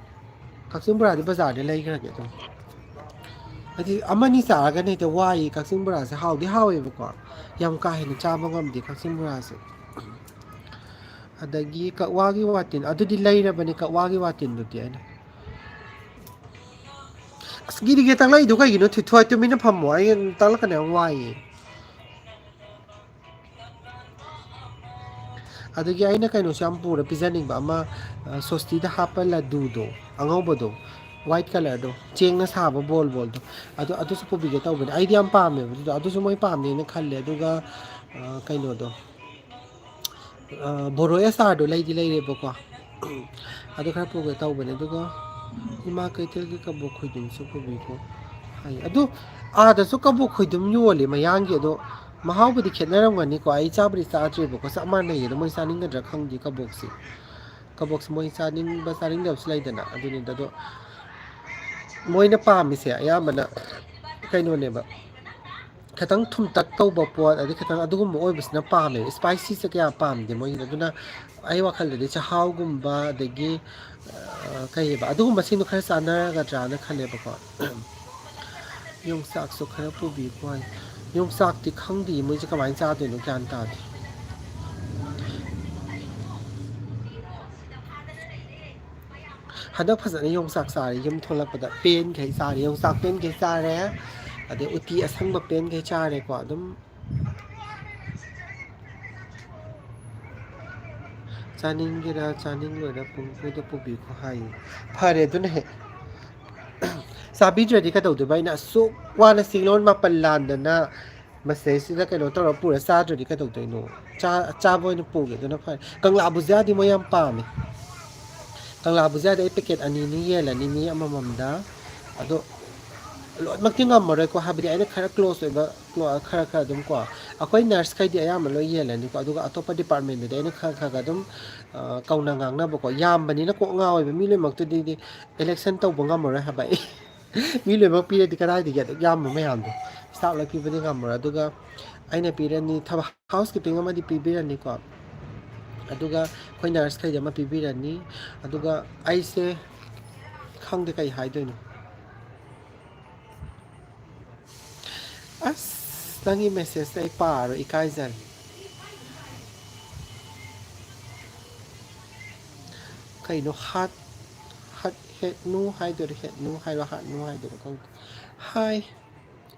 ꯀꯛꯆꯤꯡ ꯕꯣꯔꯥꯗꯤ ꯕꯖꯥꯔꯗ ꯂꯩꯈ꯭ꯔꯒꯦ ꯑꯗꯨꯝ꯫ ꯍꯥꯏꯗꯤ ꯑꯃꯅꯤ ꯆꯥꯔꯒꯅ ꯍꯦꯛꯇ ꯋꯥꯏꯌꯦ꯫ ꯀꯛꯆꯤꯡ ꯕꯣꯔꯥꯁꯦ ꯍꯥꯎꯗꯤ ꯍꯥꯎꯋꯦꯕꯀꯣ, ꯌꯥꯝ ꯀꯥ ꯍꯦꯟꯅ ꯆꯥꯕ ꯉꯝꯗꯦ ꯀꯛꯆꯤꯡ ꯕꯣꯔꯥꯁꯦ꯫ ꯑꯗꯒꯤ ꯀꯛꯋꯥꯒꯤ ꯋꯥꯇꯤꯟ, ꯑꯗꯨꯗꯤ ꯂꯩꯔꯕꯅꯤ, ꯀꯛꯋꯥꯒꯤ ꯋꯥꯇꯤꯟꯗꯨꯗꯤ ꯑꯩꯅ꯫ ꯑꯁ, ꯒꯤꯔꯤꯒꯦ ꯇꯛꯂꯛꯏꯗꯣ ꯀꯩꯒꯤꯅꯣ? ꯊꯣꯏ-, ꯊꯣꯏ, ꯇꯨꯃꯤꯟꯅ ꯐꯝꯃꯣ, ꯑꯩ ꯇꯛꯂꯛꯀꯅꯤ, ꯌꯥꯝ ꯋꯥꯏꯌꯦ꯫ ꯑꯗꯒꯤ ꯑꯩꯅ ꯀꯩꯅꯣꯁꯨ ꯌꯥꯝ ꯄꯨꯔ ꯄꯤꯖꯅꯤꯡꯕ ꯑꯃ, ꯑ, ꯁꯣꯁꯇꯤꯗ ꯍꯥꯞꯄ ꯂꯗꯨꯗꯣ, ꯑꯉꯧꯕꯗꯣ, ꯋꯥꯏꯠ ꯀꯂꯔꯗꯣ, ꯆꯦꯡꯅ ꯁꯥꯕ ꯕꯣꯜ ꯕꯣꯜꯗꯣ, ꯑꯗꯨ, ꯑꯗꯨꯁꯨ ꯄꯨꯕꯤꯒꯦ ꯇꯧꯕꯅꯦ꯫ ꯑꯩꯗꯤ ꯌꯥꯝ ꯄꯥꯝꯃꯦꯕ ꯑꯗꯨꯗꯣ, ꯑꯗꯨꯁꯨ ꯃꯣꯏ ꯄꯥꯝꯅꯦꯅ ꯈꯜꯂꯦ꯫ ꯑꯗꯨꯒ, ꯑ, ꯀꯩꯅꯣꯗꯣ, ꯑ, ꯕꯣꯔꯣ ꯑꯆꯥꯔꯗꯣ ꯂꯩꯗꯤ ꯂꯩꯔꯦꯕꯀꯣ꯫ ꯑꯗꯨ ꯈꯔ ꯄꯨꯒꯦ ꯇꯧꯕꯅꯦ꯫ ꯑꯗꯨꯒ ꯏꯃꯥ ꯀꯩꯊꯦꯜꯒꯤ ꯀꯕꯣꯛ ꯈꯣꯏꯗꯨꯝꯁꯨ ꯄꯨꯕꯤꯈꯣ ꯍꯥꯏ꯫ ꯑꯗꯨ ꯑꯥꯗꯁꯨ ꯀꯕꯣꯛ ꯈꯣꯏꯗꯨꯝ ꯌꯣꯜꯂꯦ ꯃꯌꯥꯡꯒꯤ꯫ ꯑꯗꯣ ꯃꯍꯥꯎꯕꯨꯗꯤ ꯈꯦꯠꯅꯔꯝꯒꯅꯤꯀꯣ꯫ ꯑꯩ ꯆꯥꯕꯨꯗꯤ ꯆꯥꯗ꯭ꯔꯤꯕꯀꯣ, ꯆꯞ ꯃꯥꯟꯅꯩꯌꯦ꯫ ꯑꯗꯣ ꯃꯣꯏ ꯆꯥꯅꯤꯡꯒꯗ꯭ꯔꯥ ꯈꯪꯗꯦ ꯀꯕꯣꯛꯁꯦ꯫ ꯀꯕꯣꯛꯁꯦ ꯃꯣꯏ ꯆꯥꯅꯤꯡꯕ ꯆꯥꯅꯤꯡꯗꯕꯁꯨ ꯂꯩꯗꯅ꯫ ꯑꯗꯨꯅꯤꯗ꯫ ꯑꯗꯣ ꯃꯣꯏꯅ ꯄꯥꯝꯃꯤꯁꯦ ꯑꯌꯥꯝꯕꯅ ꯀꯩꯅꯣꯅꯦꯕ, ꯈꯤꯇꯪ ꯊꯨꯝꯇꯛ ꯇꯧꯕ ꯄꯣꯠ, ꯑꯗꯩ ꯈꯤꯇꯪ ꯑꯗꯨꯒꯨꯝꯕ ꯑꯣꯏꯕꯁꯤꯅ ꯄꯥꯝꯃꯦ꯫ ꯏꯁꯄꯥꯏꯁꯤꯁꯦ ꯀꯌꯥ ꯄꯥꯝꯗꯦ ꯃꯣꯏꯒꯤꯗꯣ꯫ ꯑꯗꯨꯅ ꯑꯩ ꯋꯥꯈꯜꯗꯗꯤ ꯆꯥꯛꯍꯥꯎꯒꯨꯝꯕ, ꯑꯗꯒꯤ, ꯑ, ꯀꯩꯑꯕ, ꯑꯗꯨꯒꯨꯝꯕꯁꯤꯡꯗꯣ ꯈꯔ ꯆꯥꯟꯅꯔꯒꯗ꯭ꯔꯥꯅ ꯈꯜꯂꯦꯕꯀꯣ꯫ ꯌꯣꯡꯆꯥꯛꯁꯨ ꯈꯔ ꯄꯨꯕꯤꯌꯨꯀꯣ ꯍꯥꯏ꯫ ꯌꯣꯡꯆꯥꯛꯇꯤ ꯈꯪꯗꯦ ꯃꯣꯏꯁꯦ ꯀꯃꯥꯏꯅ ꯆꯥꯗꯣꯏꯅꯣ, ꯒ꯭ꯌꯥꯟ ꯇꯥꯗꯦ꯫ ꯍꯟꯗꯛ ꯐꯖꯅ ꯌꯣꯡꯆꯥꯛ ꯆꯥꯔꯦ꯫ ꯌꯨꯝ ꯊꯣꯛꯂꯛꯄꯗ ꯄꯦꯟꯈꯩ ꯆꯥꯔꯦ, ꯌꯣꯡꯆꯥꯛ ꯄꯦꯟꯈꯩ ꯆꯥꯔꯦ, ꯑꯗꯩ ꯎꯇꯤ ꯑꯁꯪꯕ ꯄꯦꯟꯈꯩ ꯆꯥꯔꯦꯀꯣ꯫ ꯑꯗꯨꯝ ꯆꯥꯅꯤꯡꯒꯦꯔꯥ ꯆꯥꯅꯤꯡꯂꯣꯏꯔ ꯄꯨꯡ ꯄꯨꯗ ꯄꯨꯕꯤꯈꯣ ꯍꯥꯏꯌꯦ꯫ ꯐꯔꯦ ꯑꯗꯨꯅ ꯍꯦꯛ꯫ ꯆꯥꯕꯤꯗ꯭ꯔꯗꯤ ꯀꯩꯗꯧꯗꯣꯏꯕ? ꯑꯩꯅ ꯑꯁꯨꯛ ꯋꯥꯅ ꯆꯤꯡꯂꯣꯟ ꯃꯥꯄꯜ ꯂꯥꯟꯗꯅ ꯃꯁꯤꯗꯩꯁꯤꯗ ꯀꯩꯅꯣ ꯇꯧꯔ ꯄꯨꯔ ꯆꯥꯗ꯭ꯔꯗꯤ ꯀꯩꯗꯧꯗꯣꯏꯅꯣ? ꯆꯥ-, ꯆꯥꯕ ꯑꯣꯏꯅ ꯄꯨꯒꯦ, ꯑꯗꯨꯅ ꯐꯔꯦ꯫ ꯀꯪꯂꯥ ꯕꯨꯖꯤꯌꯥꯗꯤ ꯃꯣꯏ ꯌꯥꯝ ꯄꯥꯝꯃꯦ꯫ ꯀꯪꯂꯥ ꯕꯨꯖꯤꯌꯥꯗꯤ ꯑꯩ ꯄꯦꯀꯦꯠ ꯑꯅꯤ ꯑꯅꯤ ꯌꯦꯜꯂꯅꯤ ꯃꯤ ꯑꯃꯃꯝꯗ꯫ ꯑꯗꯣ ꯂꯣꯏꯅꯃꯛꯇꯤ ꯉꯝꯃꯔꯣꯏꯀꯣ, ꯍꯥꯏꯕꯗꯤ ꯑꯩꯅ ꯈꯔ ꯀ꯭ꯂꯣꯁ ꯑꯣꯏꯕ, ꯀ꯭ꯂꯣ-, ꯈꯔ ꯈꯔ ꯑꯗꯨꯝ ꯀꯣ, ꯑꯩꯈꯣꯏ ꯅꯔꯁꯈꯩꯗꯤ ꯑꯌꯥꯝꯕ ꯂꯣꯏ ꯌꯦꯜꯂꯅꯤꯀꯣ꯫ ꯑꯗꯨꯒ ꯑꯇꯣꯞꯄ ꯗꯤꯄꯥꯔꯠꯃꯦꯟꯗꯗꯤ ꯑꯩꯅ ꯈꯔ ꯈꯔ ꯈꯔ ꯑꯗꯨꯝ, ꯑ, ꯀꯧꯅ ꯉꯥꯡꯅꯕꯀꯣ꯫ ꯌꯥꯝꯕꯅꯤꯅ ꯀꯣꯛ ꯉꯥꯎꯋꯦꯕ꯫ ꯃꯤ ꯂꯣꯏꯅꯃꯛꯇꯨꯗꯤ ꯑꯦꯂꯦꯛꯁꯟ ꯇꯧꯕ ꯉꯝꯃꯔꯣꯏ ꯍꯥꯏꯕ ꯑꯩ꯫ ꯃꯤ ꯂꯣꯏꯅꯃꯛ ꯄꯤꯔꯗꯤ ꯀꯗꯥꯏꯗꯒꯤ ꯑꯗꯨꯛ ꯌꯥꯝꯕ ꯃꯌꯥꯝꯗꯣ? ꯏꯁꯇꯥꯐ ꯂꯣꯏ ꯄꯤꯕꯗꯤ ꯉꯝꯃꯔꯣꯏ꯫ ꯑꯗꯨꯒ ꯑꯩꯅ ꯄꯤꯔꯅꯤ, ꯊꯕꯛ ꯍꯥꯎꯁ ꯀꯤꯄꯤꯡ ꯑꯃꯗꯤ ꯄꯤꯕꯤꯔꯅꯤꯀꯣ꯫ ꯑꯗꯨꯒ ꯑꯩꯈꯣꯏ ꯅꯔꯁꯈꯩꯗꯤ ꯑꯃ ꯄꯤꯕꯤꯔꯅꯤ꯫ ꯑꯗꯨꯒ ꯑꯩꯁꯦ ꯈꯪꯗꯦ ꯀꯩ ꯍꯥꯏꯗꯣꯏꯅꯣ꯫ ꯑꯁ, ꯅꯪꯒꯤ ꯃꯦꯁꯦꯖꯇ ꯑꯩ ꯄꯥꯔꯣ, ꯏꯀꯥꯏꯖꯔꯦ꯫ ꯀꯩꯅꯣ ꯍꯥꯠ-, ꯍꯥꯠ-, ꯍꯦꯠꯅꯨ ꯍꯥꯏꯗꯣꯏꯔꯣ, ꯍꯦꯠꯅꯨ ꯍꯥꯏꯔꯣ, ꯍꯥꯠꯅꯨ ꯍꯥꯏꯗꯣꯏꯔꯣ ꯈꯪꯗꯦ꯫ ꯍꯥꯏ꯫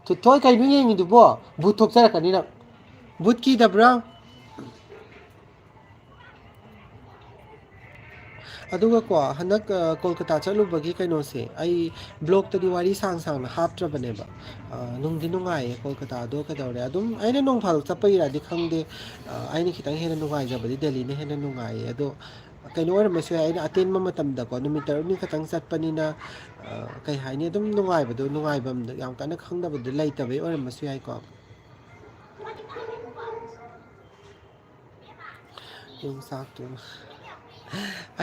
ꯇꯨꯊꯣꯏ, ꯀꯩꯅꯣ ꯌꯦꯡꯉꯤꯗꯨꯕꯣ? ꯚꯨꯠ ꯊꯣꯛꯆꯔꯛꯀꯅꯤ ꯅꯪ꯫ ꯚꯨꯠ ꯀꯤꯗꯕ꯭ꯔꯥ? ꯑꯗꯨꯒꯀꯣ, ꯍꯟꯗꯛ, ꯑ, ꯀꯣꯜꯀꯇꯥ ꯆꯠꯂꯨꯕꯒꯤ ꯀꯩꯅꯣꯁꯦ, ꯑꯩ ꯕ꯭ꯂꯣꯛꯇꯗꯤ ꯋꯥꯔꯤ ꯁꯥꯡ ꯁꯥꯡꯅ ꯍꯥꯞꯇ꯭ꯔꯕꯅꯦꯕ꯫ ꯑ, ꯅꯨꯡꯗꯤ ꯅꯨꯡꯉꯥꯏꯌꯦ ꯀꯣꯜꯀꯇꯥꯗꯣ꯫ ꯀꯩꯗꯧꯔꯦ, ꯑꯗꯨꯝ ꯑꯩꯅ ꯅꯣꯡ ꯐꯥꯗꯣꯛ ꯆꯠꯄꯒꯤꯔꯗꯤ ꯈꯪꯗꯦ, ꯑ, ꯑꯩꯅ ꯈꯤꯇꯪ ꯍꯦꯟꯅ ꯅꯨꯡꯉꯥꯏꯖꯕꯗꯤ ꯗꯦꯜꯂꯤꯅ ꯍꯦꯟꯅ ꯅꯨꯡꯉꯥꯏꯌꯦ꯫ ꯑꯗꯣ ꯀꯩꯅꯣ ꯑꯣꯏꯔꯝꯕꯁꯨ ꯌꯥꯏ, ꯑꯩꯅ ꯑꯇꯦꯟꯕ ꯃꯇꯝꯗꯀꯣ, ꯅꯨꯃꯤꯠ ꯇꯔꯨꯛꯅꯤ ꯈꯛꯇꯪ ꯆꯠꯄꯅꯤꯅ, ꯑ, ꯀꯩ ꯍꯥꯏꯅꯤ, ꯑꯗꯨꯝ ꯅꯨꯡꯉꯥꯏꯕꯗꯣ, ꯅꯨꯡꯉꯥꯏꯐꯝꯗꯣ ꯌꯥꯝ ꯀꯟꯅ ꯈꯪꯗꯕꯗꯣ ꯂꯩꯇꯕꯩ ꯑꯣꯏꯔꯝꯕꯁꯨ ꯌꯥꯏꯀꯣ꯫ ꯌꯣꯡꯆꯥꯛꯇꯨ꯫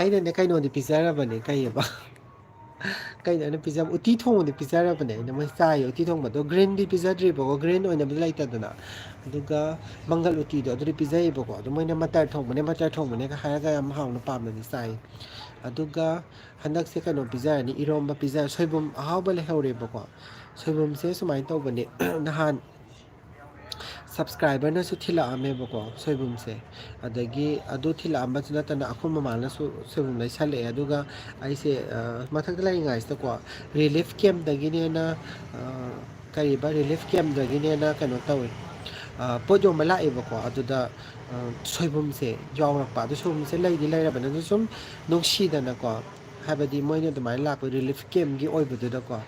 ꯑꯩꯅꯅꯦ ꯀꯩꯅꯣꯗꯤ ꯄꯤꯖꯔꯕꯅꯦ, ꯀꯩꯑꯕ? ꯀꯩꯅꯣ ꯑꯩꯅ ꯄꯤꯖꯕ? ꯎꯇꯤ ꯊꯣꯡꯕꯗꯤ ꯄꯤꯖꯔꯕꯅꯦ ꯑꯩꯅ, ꯃꯣꯏ ꯆꯥꯏꯌꯦ꯫ ꯎꯇꯤ ꯊꯣꯡꯕꯗꯣ ꯒ꯭ꯔꯤꯟꯗꯤ ꯄꯤꯖꯗ꯭ꯔꯤꯕꯀꯣ, ꯒ꯭ꯔꯤꯟ ꯑꯣꯏꯅꯕꯗꯤ ꯂꯩꯇꯗꯅ꯫ ꯑꯗꯨꯒ ꯃꯪꯒꯜ ꯎꯇꯤꯗꯣ ꯑꯗꯨꯗꯤ ꯄꯤꯖꯩꯌꯦꯕꯀꯣ꯫ ꯑꯗꯣ ꯃꯣꯏꯅ ꯃꯇꯔ ꯊꯣꯡꯕꯅꯦ, ꯃꯇꯔ ꯊꯣꯡꯕꯅꯦꯒ ꯍꯥꯏꯔꯒ ꯌꯥꯝ ꯍꯥꯎꯅ ꯄꯥꯝꯅꯗꯤ ꯆꯥꯏ꯫ ꯑꯗꯨꯒ ꯍꯟꯗꯛꯁꯦ ꯀꯩꯅꯣ ꯄꯤꯖꯔꯅꯤ, ꯏꯔꯣꯝꯕ ꯄꯤꯖ-, ꯁꯣꯏꯕꯨꯝ ꯑꯍꯥꯎꯕ ꯂꯩꯍꯧꯔꯦꯕꯀꯣ꯫ ꯁꯣꯏꯕꯨꯝꯁꯦ ꯁꯨꯃꯥꯏꯅ ꯇꯧꯕꯅꯦ, ꯅꯍꯥꯟ ꯁꯕꯁꯀ꯭ꯔꯥꯏꯕꯔꯅꯁꯨ ꯊꯤꯜꯂꯛꯑꯝꯃꯦꯕꯀꯣ ꯁꯣꯏꯕꯨꯝꯁꯦ꯫ ꯑꯗꯒꯤ ꯑꯗꯨ ꯊꯤꯜꯂꯛꯑꯝꯕꯁꯨ ꯅꯠꯇꯅ ꯑꯩꯈꯣꯏ ꯃꯃꯥꯅꯁꯨ ꯁꯣꯏꯕꯨꯝ ꯂꯩꯁꯜꯂꯛꯑꯦ꯫ ꯑꯗꯨꯒ ꯑꯩꯁꯦ, ꯑ, ꯃꯊꯛꯇ ꯂꯩꯔꯤꯉꯩꯁꯤꯗꯀꯣ ꯔꯤꯂꯤꯐ ꯀꯦꯝꯗꯒꯤꯅꯦꯅ, ꯑ, ꯀꯔꯤꯕ, ꯔꯤꯂꯤꯐ ꯀꯦꯝꯗꯒꯤꯅꯦꯅ ꯀꯩꯅꯣ ꯇꯧꯋꯤ, ꯑ, ꯄꯣꯠ ꯌꯣꯟꯕ ꯂꯥꯛꯑꯦꯕꯀꯣ꯫ ꯑꯗꯨꯗ, ꯑ, ꯁꯣꯏꯕꯨꯝꯁꯦ ꯌꯥꯎꯔꯛꯄ꯫ ꯑꯗꯨ ꯁꯣꯏꯕꯨꯝꯁꯦ ꯂꯩꯗꯤ ꯂꯩꯔꯕꯅꯦ, ꯑꯗꯨ ꯁꯨꯝ ꯅꯨꯡꯁꯤꯗꯅꯀꯣ, ꯍꯥꯏꯕꯗꯤ ꯃꯣꯏꯅ ꯑꯗꯨꯃꯥꯏꯅ ꯂꯥꯛꯄ ꯔꯤꯂꯤꯐ ꯀꯦꯝꯒꯤ ꯑꯣꯏꯕꯗꯨꯗꯀꯣ,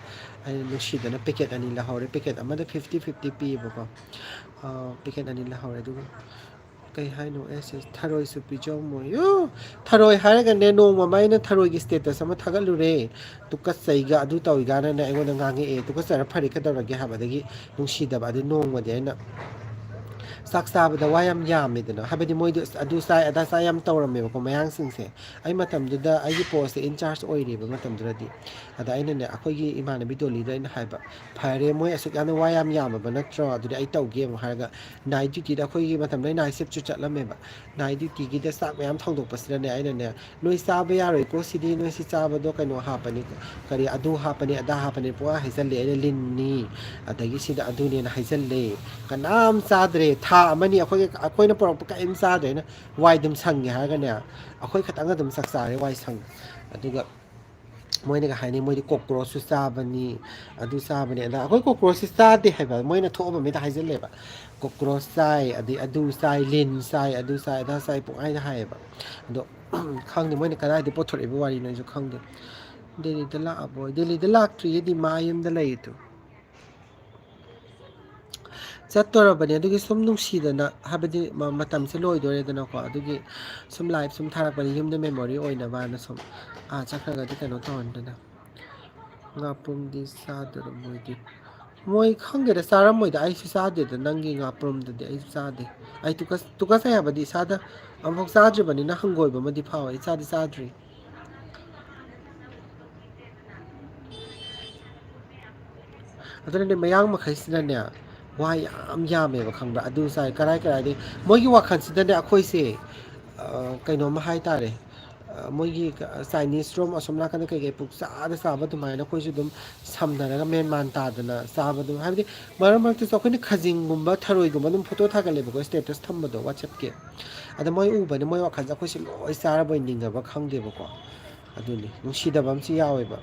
ꯑꯩꯅ ꯅꯨꯡꯁꯤꯗꯅ ꯄꯦꯀꯦꯠ ꯑꯅꯤ ꯂꯧꯍꯧꯔꯦ꯫ ꯄꯦꯀꯦꯠ ꯑꯃꯗ ꯐꯤꯐꯇꯤ ꯐꯤꯐꯇꯤ ꯄꯤꯌꯦꯕꯀꯣ꯫ ꯑ, ꯄꯦꯀꯦꯠ ꯑꯅꯤ ꯂꯧꯍꯧꯔꯦ꯫ ꯑꯗꯨꯒ ꯀꯩ ꯍꯥꯏꯅꯣ? ꯑꯦꯁ ꯑꯦꯁ, ꯊꯔꯣꯏꯁꯨ ꯄꯤꯖꯧ ꯃꯣꯏ꯫ ꯌꯨ! ꯊꯔꯣꯏ ꯍꯥꯏꯔꯒꯅꯦ, ꯅꯣꯡꯃ ꯑꯃ ꯑꯩꯅ ꯊꯔꯣꯏꯒꯤ ꯁ꯭ꯇꯦꯇꯁ ꯑꯃ ꯊꯥꯒꯠꯂꯨꯔꯦ꯫ ꯇꯨꯀꯠꯆꯩꯒ ꯑꯗꯨ ꯇꯧꯏꯒꯅꯅꯦ ꯑꯩꯉꯣꯟꯗ ꯉꯥꯡꯉꯛꯑꯦ꯫ ꯇꯨꯀꯠꯆꯔ ꯐꯔꯦ, ꯀꯩꯗꯧꯔꯒꯦ ꯍꯥꯏꯕ꯫ ꯑꯗꯒꯤ ꯅꯨꯡꯁꯤꯗꯕ꯫ ꯑꯗꯨ ꯅꯣꯡꯃꯗꯤ ꯑꯩꯅ ꯆꯥꯛ ꯆꯥꯕꯗ ꯋꯥ ꯌꯥꯝ ꯌꯥꯝꯃꯦꯗꯅ, ꯍꯥꯏꯕꯗꯤ ꯃꯣꯏꯗꯤ ꯑꯗꯨ ꯆꯥꯏ ꯑꯗꯥ ꯆꯥꯏ ꯌꯥꯝ ꯇꯧꯔꯝꯃꯦꯕꯀꯣ ꯃꯌꯥꯡꯁꯤꯡꯁꯦ꯫ ꯑꯩ ꯃꯇꯝꯗꯨꯗ ꯑꯩꯒꯤ ꯄꯣꯁꯁꯦ ꯏꯟꯆꯥꯔꯖ ꯑꯣꯏꯔꯤꯕ ꯃꯇꯝꯗꯨꯗꯗꯤ꯫ ꯑꯗ ꯑꯩꯅꯅꯦ, ꯑꯩꯈꯣꯏꯒꯤ ꯏꯃꯥꯟꯅꯕꯤ ꯗꯣꯂꯤꯗ ꯑꯩꯅ ꯍꯥꯏꯕ, "ꯐꯔꯦ, ꯃꯣꯏ ꯑꯁꯨꯛ ꯌꯥꯝꯅ ꯋꯥ ꯌꯥꯝ ꯌꯥꯝꯃꯕ ꯅꯠꯇ꯭ꯔꯣ? ꯑꯗꯨꯗꯤ ꯑꯩ ꯇꯧꯒꯦ ꯑꯃꯨꯛ" ꯍꯥꯏꯔꯒ, ꯅꯥꯏꯠ ꯗ꯭ꯌꯨꯇꯤꯗ, ꯑꯩꯈꯣꯏꯒꯤ ꯃꯇꯝꯗ ꯅꯥꯏꯠ ꯁꯤꯞꯁꯨ ꯆꯠꯂꯝꯃꯦꯕ꯫ ꯅꯥꯏꯠ ꯗ꯭ꯌꯨꯇꯤꯒꯤꯗ ꯆꯥꯛ ꯃꯌꯥꯝ ꯊꯣꯡꯗꯣꯛꯄꯁꯤꯗꯅꯦ, ꯑꯩꯅꯅꯦ, "ꯅꯣꯏ ꯆꯥꯕ ꯌꯥꯔꯣꯏꯀꯣ ꯁꯤꯗꯤ, ꯅꯣꯏ ꯁꯤ ꯆꯥꯕꯗꯣ ꯀꯩꯅꯣ ꯍꯥꯞꯄꯅꯤ, ꯀꯔꯤ ꯑꯗꯨ ꯍꯥꯞꯄꯅꯤ, ꯑꯗꯥ ꯍꯥꯞꯄꯅꯤ" ꯄꯨꯡꯍꯥꯏ ꯍꯥꯏꯖꯜꯂꯦ꯫ ꯑꯩꯅ ꯂꯤꯟꯅꯤ, ꯑꯗꯒꯤ ꯁꯤꯗ ꯑꯗꯨꯅꯦꯅ ꯍꯥꯏꯖꯜꯂꯦ꯫ ꯀꯅꯥꯝ ꯆꯥꯗ꯭ꯔꯦ꯫ ꯊꯥ ꯑꯃꯅꯤ ꯑꯩꯈꯣꯏꯒꯤ, ꯑꯩꯈꯣꯏꯅ ꯄꯨꯔꯛꯄ ꯀꯔꯤꯝ ꯆꯥꯗ꯭ꯔꯦ꯫ ꯑꯩꯅ ꯋꯥꯏ ꯑꯗꯨꯝ ꯁꯪꯉꯦ ꯍꯥꯏꯔꯒꯅꯦ, ꯑꯩꯈꯣꯏ ꯈꯛꯇꯪ ꯑꯗꯨꯝ ꯆꯥꯛ ꯆꯥꯔꯦ, ꯋꯥꯏ ꯁꯪꯉꯦ꯫ ꯑꯗꯨꯒ ꯃꯣꯏꯅꯒ ꯍꯥꯏꯅꯤ, "ꯃꯣꯏꯗꯤ ꯀꯣꯀ꯭ꯔꯣꯁꯁꯨ ꯆꯥꯕꯅꯤ, ꯑꯗꯨ ꯆꯥꯕꯅꯤ, ꯑꯗ"꯫ ꯑꯩꯈꯣꯏ ꯀꯣꯀ꯭ꯔꯣꯁꯁꯤ ꯆꯥꯗꯦ ꯍꯥꯏꯕ, ꯃꯣꯏꯅ ꯊꯣꯛꯑꯕ ꯃꯤꯗ ꯍꯥꯏꯖꯜꯂꯦꯕ꯫ "ꯀꯣꯀ꯭ꯔꯣꯁ ꯆꯥꯏ, ꯑꯗꯩ ꯑꯗꯨ ꯆꯥꯏ, ꯂꯤꯟ ꯆꯥꯏ, ꯑꯗꯨ ꯆꯥꯏ, ꯑꯗꯥ ꯆꯥꯏ" ꯄꯨꯡꯍꯥꯏꯗ ꯍꯥꯏꯌꯦꯕ꯫ ꯑꯗꯣ ꯈꯪꯗꯦ ꯃꯣꯏꯅ ꯀꯗꯥꯏꯗꯒꯤ ꯄꯣꯠꯊꯣꯔꯛꯏꯕ ꯋꯥꯔꯤꯅꯣ ꯑꯩꯁꯨ ꯈꯪꯗꯦ꯫ ꯗꯦꯜꯂꯤꯗ ꯂꯥꯛꯑꯕꯣ? ꯗꯦꯜꯂꯤꯗ ꯂꯥꯛꯇ꯭ꯔꯤꯌꯦ, ꯗꯤꯃꯥ ꯌꯨꯝꯗ ꯂꯩꯌꯦ꯫ ꯆꯠꯇꯣꯔꯕꯅꯤ꯫ ꯑꯗꯨꯒꯤ ꯁꯨꯝ ꯅꯨꯡꯁꯤꯗꯅ, ꯍꯥꯏꯕꯗꯤ ꯃ-, ꯃꯇꯝꯁꯦ ꯂꯣꯏꯗꯣꯔꯦꯗꯅꯀꯣ꯫ ꯑꯗꯨꯒꯤ ꯁꯨꯝ ꯂꯥꯏꯐ ꯁꯨꯝ ꯊꯥꯔꯛꯄꯅꯤ, ꯌꯨꯝꯗ ꯃꯦꯃꯣꯔꯤ ꯑꯣꯏꯅꯕꯅ ꯁꯨꯝ꯫ ꯑꯥ ꯆꯠꯈ꯭ꯔꯒꯗꯤ ꯀꯩꯅꯣ ꯇꯧꯍꯟꯗꯅ꯫ ꯉꯥꯄ꯭ꯔꯨꯝꯗꯤ ꯆꯥꯗꯣꯏꯔꯣ ꯃꯣꯏꯗꯤ? ꯃꯣꯏ ꯈꯪꯗꯦꯗ, ꯆꯥꯔꯝꯃꯣꯏꯗ꯫ ꯑꯩꯁꯨ ꯆꯥꯗꯦꯗ, ꯅꯪꯒꯤ ꯉꯥꯄ꯭ꯔꯨꯝꯗꯨꯗꯤ ꯑꯩꯁꯨ ꯆꯥꯗꯦ꯫ ꯑꯩ ꯇꯨꯀꯠ-, ꯇꯨꯀꯠꯆꯩ ꯍꯥꯏꯕꯗꯤ ꯏꯁꯥꯗ ꯑꯃꯨꯛꯐꯥꯎ ꯆꯥꯗ꯭ꯔꯤꯕꯅꯤꯅ ꯍꯪꯒꯣꯏꯕ ꯑꯃꯗꯤ ꯐꯥꯎꯋꯦ꯫ ꯑꯩ ꯆꯥꯗꯤ ꯆꯥꯗ꯭ꯔꯤ꯫ ꯑꯗꯨꯅꯅꯦ, ꯃꯌꯥꯡ ꯃꯈꯩꯁꯤꯅꯅꯦ, ꯋꯥ ꯌꯥꯝ ꯌꯥꯝꯃꯦꯕ, ꯈꯪꯕ꯭ꯔꯥ? ꯑꯗꯨ ꯆꯥꯏ, ꯀꯔꯥꯏ ꯀꯔꯥꯏꯗꯩ, ꯃꯣꯏꯒꯤ ꯋꯥꯈꯜꯁꯤꯗꯅꯦ, ꯑꯩꯈꯣꯏꯁꯦ, ꯑ, ꯀꯩꯅꯣꯝꯃ ꯍꯥꯏ ꯇꯥꯔꯦ, ꯑ, ꯃꯣꯏꯒꯤ ꯆꯥꯏꯅꯤꯁ ꯔꯣꯝ ꯑꯁꯣꯝ ꯅꯥꯀꯟꯗ ꯀꯩꯀꯩ ꯄꯨꯛ ꯆꯥꯗ ꯆꯥꯕ ꯑꯗꯨꯃꯥꯏꯅ ꯑꯩꯈꯣꯏꯁꯨ ꯑꯗꯨꯝ ꯁꯝꯅꯔꯒ ꯃꯦꯟ ꯃꯥꯟ ꯇꯥꯗꯅ ꯆꯥꯕꯗꯣ, ꯍꯥꯏꯕꯗꯤ ꯃꯔꯛ ꯃꯔꯛꯇꯁꯨ ꯑꯩꯈꯣꯏꯅ ꯈꯖꯤꯡꯒꯨꯝꯕ, ꯊꯔꯣꯏꯒꯨꯝꯕ ꯑꯗꯨꯝ ꯐꯣꯇꯣ ꯊꯥꯒꯠꯂꯦꯕꯀꯣ, ꯁ꯭ꯇꯦꯇꯁ ꯊꯝꯕꯗꯣ WhatsApp-ꯀꯤ꯫ ꯑꯗ ꯃꯣꯏ ꯎꯕꯅꯤ, ꯃꯣꯏ ꯋꯥꯈꯜꯁꯦ ꯑꯩꯈꯣꯏꯁꯦ ꯂꯣꯏ ꯆꯥꯔꯕꯣꯏ ꯅꯤꯡꯉꯕ ꯈꯪꯗꯦꯕꯀꯣ꯫ ꯑꯗꯨꯅꯤ, ꯅꯨꯡꯁꯤꯗꯕ ꯑꯃꯁꯨ ꯌꯥꯎꯋꯦꯕ꯫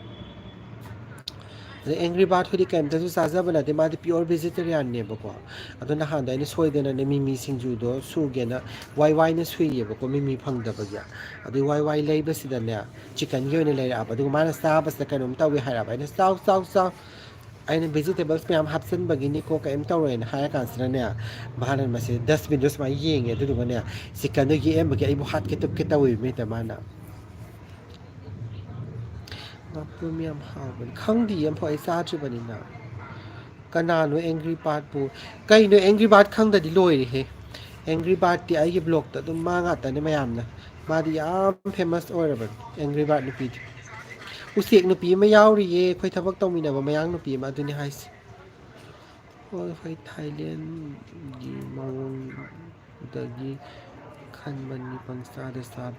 ꯑꯗꯩ Angry Bird ꯍꯣꯏꯗꯤ ꯀꯩꯝꯇꯁꯨ ꯆꯥꯖꯕ ꯅꯠꯇꯦ, ꯃꯥꯗꯤ pure vegetarian-ꯅꯦꯕꯀꯣ꯫ ꯑꯗꯣ ꯅꯍꯥꯟꯗꯣ ꯑꯩꯅ ꯁꯣꯏꯗꯅꯅꯦ ꯃꯤꯃꯤ ꯁꯤꯡꯖꯨꯗꯣ ꯁꯨꯒꯦꯅ ꯋꯥꯏ ꯋꯥꯏꯅ ꯁꯨꯏꯌꯦꯕꯀꯣ, ꯃꯤꯃꯤ ꯐꯪꯗꯕꯒꯤ꯫ ꯑꯗꯨꯏ ꯋꯥꯏ ꯋꯥꯏ ꯂꯩꯕꯁꯤꯗꯅꯦ, chicken-ꯒꯤ ꯑꯣꯏꯅ ꯂꯩꯔꯛꯑꯕ꯫ ꯑꯗꯨꯒ ꯃꯥꯅ ꯆꯥꯕꯁꯤꯗ ꯀꯩꯅꯣꯝ ꯇꯧꯋꯤ ꯍꯥꯏꯔꯛꯑꯕ꯫ ꯑꯩꯅ, "ꯆꯥꯎ, ꯆꯥꯎ, ꯆꯥꯎ꯫ ꯑꯩꯅ vegetables ꯃꯌꯥꯝ ꯍꯥꯞꯆꯤꯟꯕꯒꯤꯅꯤꯀꯣ, ꯀꯩꯝ ꯇꯧꯔꯣꯏꯅ" ꯍꯥꯏꯔ ꯀꯥꯟꯁꯤꯗꯅꯦ, ꯃꯥꯅ ꯃꯁꯤ dustbin-ꯗꯣ ꯁꯨꯃꯥꯏꯅ ꯌꯦꯡꯉꯦ, ꯑꯗꯨꯗꯨꯒꯅꯦ, chicken-ꯗꯣ ꯌꯦꯛꯑꯝꯕꯒꯤ ꯑꯩꯕꯨ ꯍꯥꯠꯀꯦ ꯇꯨꯞꯀꯦ ꯇꯧꯋꯦꯕ ꯍꯦꯛꯇ ꯃꯥꯅ꯫ ꯉꯥꯄ꯭ꯔꯨꯝ ꯌꯥꯝ ꯍꯥꯎꯕꯅꯤ꯫ ꯈꯪꯗꯤꯌꯦ ꯑꯝꯐꯥꯎ, ꯑꯩ ꯆꯥꯗ꯭ꯔꯤꯕꯅꯤꯅ꯫ ꯀꯅꯥꯅꯣ Angry Bird-ꯄꯨ? ꯀꯩꯅꯣ, Angry Bird ꯈꯪꯗꯗꯤ ꯂꯣꯏꯔꯦꯍꯦ꯫ Angry Bird-ꯇꯤ ꯑꯩꯒꯤ vlog-ꯇ ꯑꯗꯨꯝ ꯃꯥ ꯉꯥꯛꯇꯅꯦ ꯃꯌꯥꯝꯅ꯫ ꯃꯥꯗꯤ ꯌꯥꯝ famous ꯑꯣꯏꯔꯕꯅꯤ, Angry Bird ꯅꯨꯄꯤꯗꯤ꯫ ꯎꯆꯦꯛ ꯅꯨꯄꯤ ꯑꯃ ꯌꯥꯎꯔꯤꯌꯦ, ꯑꯩꯈꯣꯏ ꯊꯕꯛ ꯇꯧꯃꯤꯟꯅꯕ ꯃꯌꯥꯡ ꯅꯨꯄꯤ ꯑꯃ, ꯑꯗꯨꯅꯤ ꯍꯥꯏꯁꯦ꯫ ꯍꯣꯏ, ꯍꯣꯏ, ꯊꯥꯏꯂꯦꯟꯒꯤ ꯃꯑꯣꯡꯗꯒꯤ ꯈꯟꯕꯅꯤ, ꯄꯪꯆꯥꯗ ꯆꯥ-,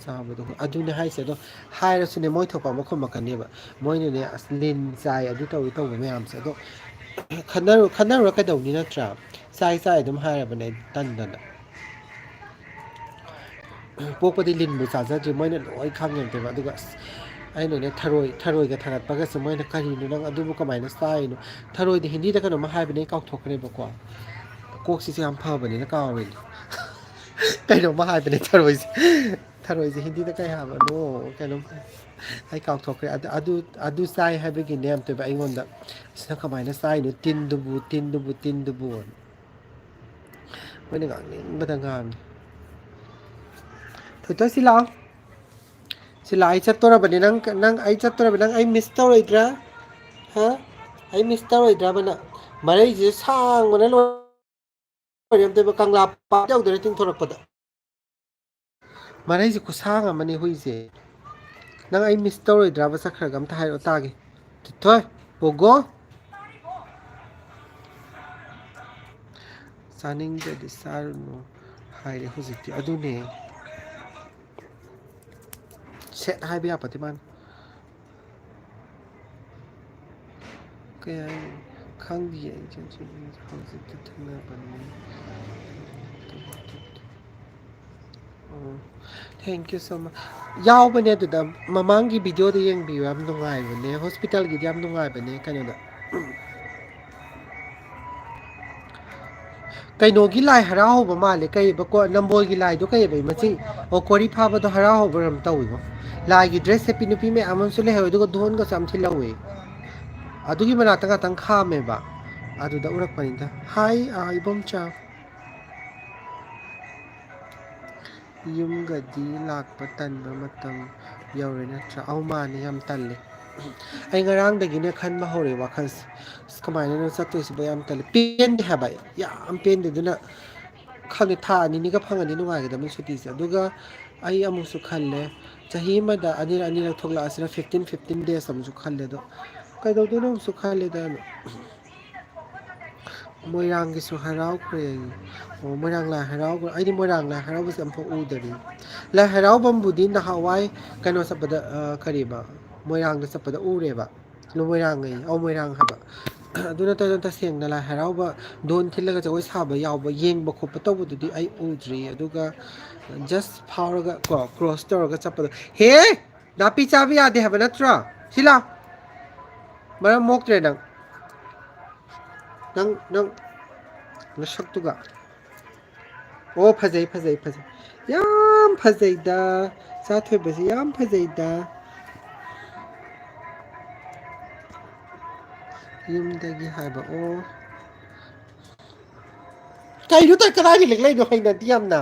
ꯆꯥꯕꯗꯣ꯫ ꯑꯗꯨꯅꯦ ꯍꯥꯏꯁꯦ꯫ ꯑꯗꯣ ꯍꯥꯏꯔꯁꯨꯅꯦ, ꯃꯣꯏ ꯊꯣꯛꯄ ꯑꯃ ꯈꯨꯝꯃꯛꯀꯅꯦꯕ꯫ ꯃꯣꯏꯅꯅꯦ, "ꯑꯁ, ꯂꯤꯟ ꯆꯥꯏ, ꯑꯗꯨ ꯇꯧꯏ" ꯇꯧꯕ ꯃꯌꯥꯝꯁꯦ꯫ ꯑꯗꯣ ꯈꯟꯅꯔꯨ-, ꯈꯟꯅꯔꯨꯔ ꯀꯩꯗꯧꯅꯤ, ꯅꯠꯇ꯭ꯔꯥ? ꯆꯥꯏ, ꯆꯥꯏ ꯑꯗꯨꯝ ꯍꯥꯏꯔꯕꯅꯦ ꯑꯩ ꯇꯟꯗꯅ꯫ ꯄꯣꯛꯄꯗꯤ ꯂꯤꯟꯕꯨ ꯆꯥꯖꯗ꯭ꯔꯤ, ꯃꯣꯏꯅ ꯂꯣꯏ ꯈꯪꯉꯦꯕ꯫ ꯑꯗꯨꯒ ꯑꯁ, ꯑꯩꯅꯅꯦ, ꯊꯔꯣꯏ, ꯊꯔꯣꯏꯒ ꯊꯥꯒꯠꯄꯒꯁꯦ ꯃꯣꯏꯅ, "ꯀꯔꯤꯅꯣ ꯅꯪ ꯑꯗꯨꯕꯨ ꯀꯃꯥꯏꯅ ꯆꯥꯏꯅꯣ?" ꯊꯔꯣꯏꯗꯤ ꯍꯤꯟꯗꯤꯗ ꯀꯩꯅꯣꯝꯃ ꯍꯥꯏꯕꯅꯦ, ꯑꯩ ꯀꯥꯎꯊꯣꯛꯈ꯭ꯔꯦꯕꯀꯣ꯫ ꯀꯣꯛꯁꯤꯁꯨ ꯌꯥꯝ ꯐꯕꯅꯤꯅ ꯀꯥꯎꯔꯦꯅꯦ꯫ ꯀꯩꯅꯣꯝꯃ ꯍꯥꯏꯕꯅꯦ ꯊꯔꯣꯏꯁꯦ꯫ ꯊꯔꯣꯏꯁꯦ ꯍꯤꯟꯗꯤꯗ ꯀꯩ ꯍꯥꯏꯕꯅꯣ? ꯀꯩꯅꯣꯝ ꯑꯩ ꯀꯥꯎꯊꯣꯛꯈ꯭ꯔꯦ꯫ ꯑꯗꯨ, ꯑꯗꯨ, ꯑꯗꯨ ꯆꯥꯏ ꯍꯥꯏꯕꯒꯤꯅꯦ, ꯑꯝꯇꯣꯏꯕ ꯑꯩꯉꯣꯟꯗ, "ꯑꯁ, ꯅꯪ ꯀꯃꯥꯏꯅ ꯆꯥꯏꯅꯣ? ꯇꯤꯟꯗꯨꯕꯨ, ꯇꯤꯟꯗꯨꯕꯨ, ꯇꯤꯟꯗꯨꯕꯨ"꯫ ꯃꯣꯏꯅ ꯉꯥꯡꯅꯤꯡꯕꯗ ꯉꯥꯡꯉꯤ꯫ ꯊꯣꯏꯊꯣꯏ, ꯁꯤ ꯂꯥꯛꯑꯣ꯫ ꯁꯤ ꯂꯥꯛꯑꯣ, ꯑꯩ ꯆꯠꯇꯣꯔꯕꯅꯤ꯫ ꯅꯪ, ꯅꯪ, ꯑꯩ ꯆꯠꯇꯣꯔꯕꯅꯤ꯫ ꯅꯪ ꯑꯩ miss ꯇꯧꯔꯣꯏꯗ꯭ꯔꯥ? ꯍꯥ? ꯑꯩ miss ꯇꯧꯔꯣꯏꯗ꯭ꯔꯕ ꯅꯪ? ꯃꯔꯩꯁꯦ ꯁꯥꯡꯕꯅ ꯂꯣꯏꯔꯦ꯫ ꯑꯝꯇꯣꯏꯕ, ꯀꯪꯂꯥ ꯄꯥꯠ ꯌꯧꯗꯣꯔꯦ ꯇꯤꯡꯊꯣꯔꯛꯄꯗ꯫ ꯃꯔꯩꯁꯦ ꯈꯨꯁꯥꯡ ꯑꯃꯅꯤ ꯍꯨꯏꯁꯦ꯫ ꯅꯪ ꯑꯩ miss ꯇꯧꯔꯣꯏꯗ꯭ꯔꯕ ꯆꯠꯈ꯭ꯔꯒ? ꯑꯝꯇ ꯍꯥꯏꯔꯛꯑꯣ ꯇꯥꯒꯦ꯫ ꯊꯣꯏ, ꯄꯣꯒꯣ꯫ ꯆꯥꯅꯤꯡꯗ꯭ꯔꯗꯤ ꯆꯥꯔꯨꯅꯨ ꯍꯥꯏꯔꯦ ꯍꯧꯖꯤꯛꯇꯤ꯫ ꯑꯗꯨꯅꯦ꯫ ꯁꯦꯠ ꯍꯥꯏꯕ ꯌꯥꯄꯣꯠꯇꯦ ꯃꯥꯅ꯫ ꯀꯩ ꯍꯥꯏꯅꯤ? ꯈꯪꯗꯤꯌꯦ ꯑꯩꯁꯨ꯫ ꯍꯧꯖꯤꯛꯇ ꯊꯦꯡꯅꯕꯅꯤ꯫ ꯑꯣ, thank you so much꯫ ꯌꯥꯎꯕꯅꯦ ꯑꯗꯨꯗ꯫ ꯃꯃꯥꯡꯒꯤ videoꯗ ꯌꯦꯡꯕꯤꯌꯨ꯫ ꯌꯥꯝ ꯅꯨꯡꯉꯥꯏꯕꯅꯦ꯫ Hospitalꯒꯤꯗꯤ ꯌꯥꯝ ꯅꯨꯡꯉꯥꯏꯕꯅꯦ ꯀꯩꯅꯣꯗ꯫ ꯀꯩꯅꯣꯒꯤ ꯂꯥꯏ ꯍꯔꯥꯎ ꯍꯧꯕ ꯃꯥꯜꯂꯦ꯫ ꯀꯩꯕ ꯀꯣ-, ꯅꯝꯕꯣꯜꯒꯤ ꯂꯥꯏꯗꯣ ꯀꯩꯕ? ꯃꯆꯤꯡ-, ꯑꯣ, ꯀꯣꯔꯤ ꯐꯥꯕꯗꯣ ꯍꯔꯥꯎ ꯍꯧꯕ ꯀꯩꯅꯣꯝ ꯇꯧꯋꯤꯉꯣ꯫ ꯂꯥꯏꯒꯤ dress ꯁꯦꯠꯄꯤ ꯅꯨꯄꯤ ꯃꯌꯥꯝ ꯑꯃꯁꯨ ꯂꯩꯍꯧꯋꯦ, ꯑꯗꯨꯒ ꯙꯣꯟꯒꯁꯨ ꯌꯥꯝ ꯊꯤꯜꯍꯧꯋꯦ꯫ ꯑꯗꯨꯒꯤ ꯃꯅꯥꯛꯇ ꯉꯥꯛꯇꯪ ꯈꯥꯝꯃꯦꯕ꯫ ꯑꯗꯨꯗ ꯎꯔꯛꯄꯅꯤꯗ꯫ ꯍꯥꯏ, ꯑꯥ, ꯏꯕꯣꯝꯆꯥ꯫ ꯌꯨꯝꯒꯗꯤ ꯂꯥꯛꯄ ꯇꯟꯕ ꯃꯇꯝ ꯌꯧꯔꯦ ꯅꯠꯇ꯭ꯔꯥ? ꯑꯧ, ꯃꯥꯅꯦ, ꯌꯥꯝ ꯇꯜꯂꯦ꯫ ꯑꯩ ꯉꯔꯥꯡꯗꯒꯤꯅꯦ ꯈꯟꯕ ꯍꯧꯔꯦ ꯋꯥꯈꯜꯁꯦ꯫ ꯑꯁ, ꯀꯃꯥꯏꯅꯅꯣ ꯆꯠꯇꯣꯏꯁꯤꯕꯣ? ꯌꯥꯝ ꯇꯜꯂꯦ꯫ ꯄꯦꯟꯗꯦ ꯍꯥꯏꯕ꯫ ꯌꯥꯝ ꯄꯦꯟꯗꯦ꯫ ꯑꯗꯨꯅ ꯈꯪꯗꯦ, ꯊꯥ ꯑꯅꯤꯅꯤꯒ ꯐꯪꯉꯗꯤ ꯅꯨꯡꯉꯥꯏꯒꯗꯕꯅꯤ ꯁꯨꯇꯤꯁꯦ꯫ ꯑꯗꯨꯒ ꯑꯩ ꯑꯃꯨꯛꯁꯨ ꯈꯜꯂꯦ, ꯆꯍꯤ ꯑꯃꯗ ꯑꯅꯤꯔꯛ ꯑꯅꯤꯔꯛ ꯊꯣꯛꯂꯛꯑꯁꯤꯔ, fifteen, fifteen days ꯑꯃꯨꯛꯁꯨ ꯈꯜꯂꯦ꯫ ꯑꯗꯣ ꯀꯩꯗꯧꯗꯣꯏꯅꯣ ꯑꯃꯨꯛꯁꯨ ꯈꯜꯂꯦꯗ ꯑꯩꯅ꯫ ꯃꯣꯏꯔꯥꯡꯒꯤꯁꯨ ꯍꯔꯥꯎꯈ꯭ꯔꯦ꯫ ꯑꯣ, ꯃꯣꯏꯔꯥꯡ ꯂꯥꯏ ꯍꯔꯥꯎꯕ-, ꯑꯩꯗꯤ ꯃꯣꯏꯔꯥꯡ ꯂꯥꯏ ꯍꯔꯥꯎꯕꯁꯦ ꯑꯃꯐꯥꯎ ꯎꯗꯔꯤ꯫ ꯂꯥꯏ ꯍꯔꯥꯎꯕꯝꯕꯨꯗꯤ ꯅꯍꯥꯟꯋꯥꯏ ꯀꯩꯅꯣ ꯆꯠꯄꯗ, ꯑ, ꯀꯔꯤꯕ, ꯃꯣꯏꯔꯥꯡꯗ ꯆꯠꯄꯗ ꯎꯔꯦꯕ꯫ ꯃꯣꯏꯔꯥꯡ ꯑꯌꯦ, ꯑꯧ, ꯃꯣꯏꯔꯥꯡ ꯍꯥꯏꯕ꯫ ꯑꯗꯨ ꯅꯠꯇꯅ ꯇꯁꯦꯡꯅ ꯂꯥꯏ ꯍꯔꯥꯎꯕ, ꯙꯣꯟ ꯊꯤꯜꯂꯒ ꯖꯒꯣꯏ ꯁꯥꯕ ꯌꯥꯎꯕ, ꯌꯦꯡꯕ ꯈꯣꯠꯄ ꯇꯧꯕꯗꯨꯗꯤ ꯑꯩ ꯎꯗ꯭ꯔꯤ꯫ ꯑꯗꯨꯒ just ꯐꯥꯎꯔꯒ ꯀꯣ, cross ꯇꯧꯔꯒ ꯆꯠꯄꯗꯣ꯫ ꯍꯦ! ꯅꯥꯄꯤ ꯆꯥꯕ ꯌꯥꯗꯦ ꯍꯥꯏꯕ ꯅꯠꯇ꯭ꯔꯣ? ꯁꯤ ꯂꯥꯎ꯫ ꯃꯔꯝ ꯃꯣꯛꯇ꯭ꯔꯦ ꯅꯪ꯫ ꯅꯪ, ꯅꯪ ꯅꯁꯛꯇꯨꯒ꯫ ꯑꯣ, ꯐꯖꯩ, ꯐꯖꯩ, ꯐꯖꯩ꯫ ꯌꯥꯝ ꯐꯖꯩꯗ꯫ ꯆꯥ ꯊꯣꯏꯕꯁꯤ ꯌꯥꯝ ꯐꯖꯩꯗ꯫ ꯌꯨꯝꯗꯒꯤ ꯍꯥꯏꯕ꯫ ꯑꯣ꯫ ꯀꯩꯅꯣ ꯇꯧ-, ꯀꯗꯥꯏꯗ ꯂꯤꯛꯂꯛꯏꯅꯣ? ꯍꯩꯅꯗꯤ ꯌꯥꯝꯅ꯫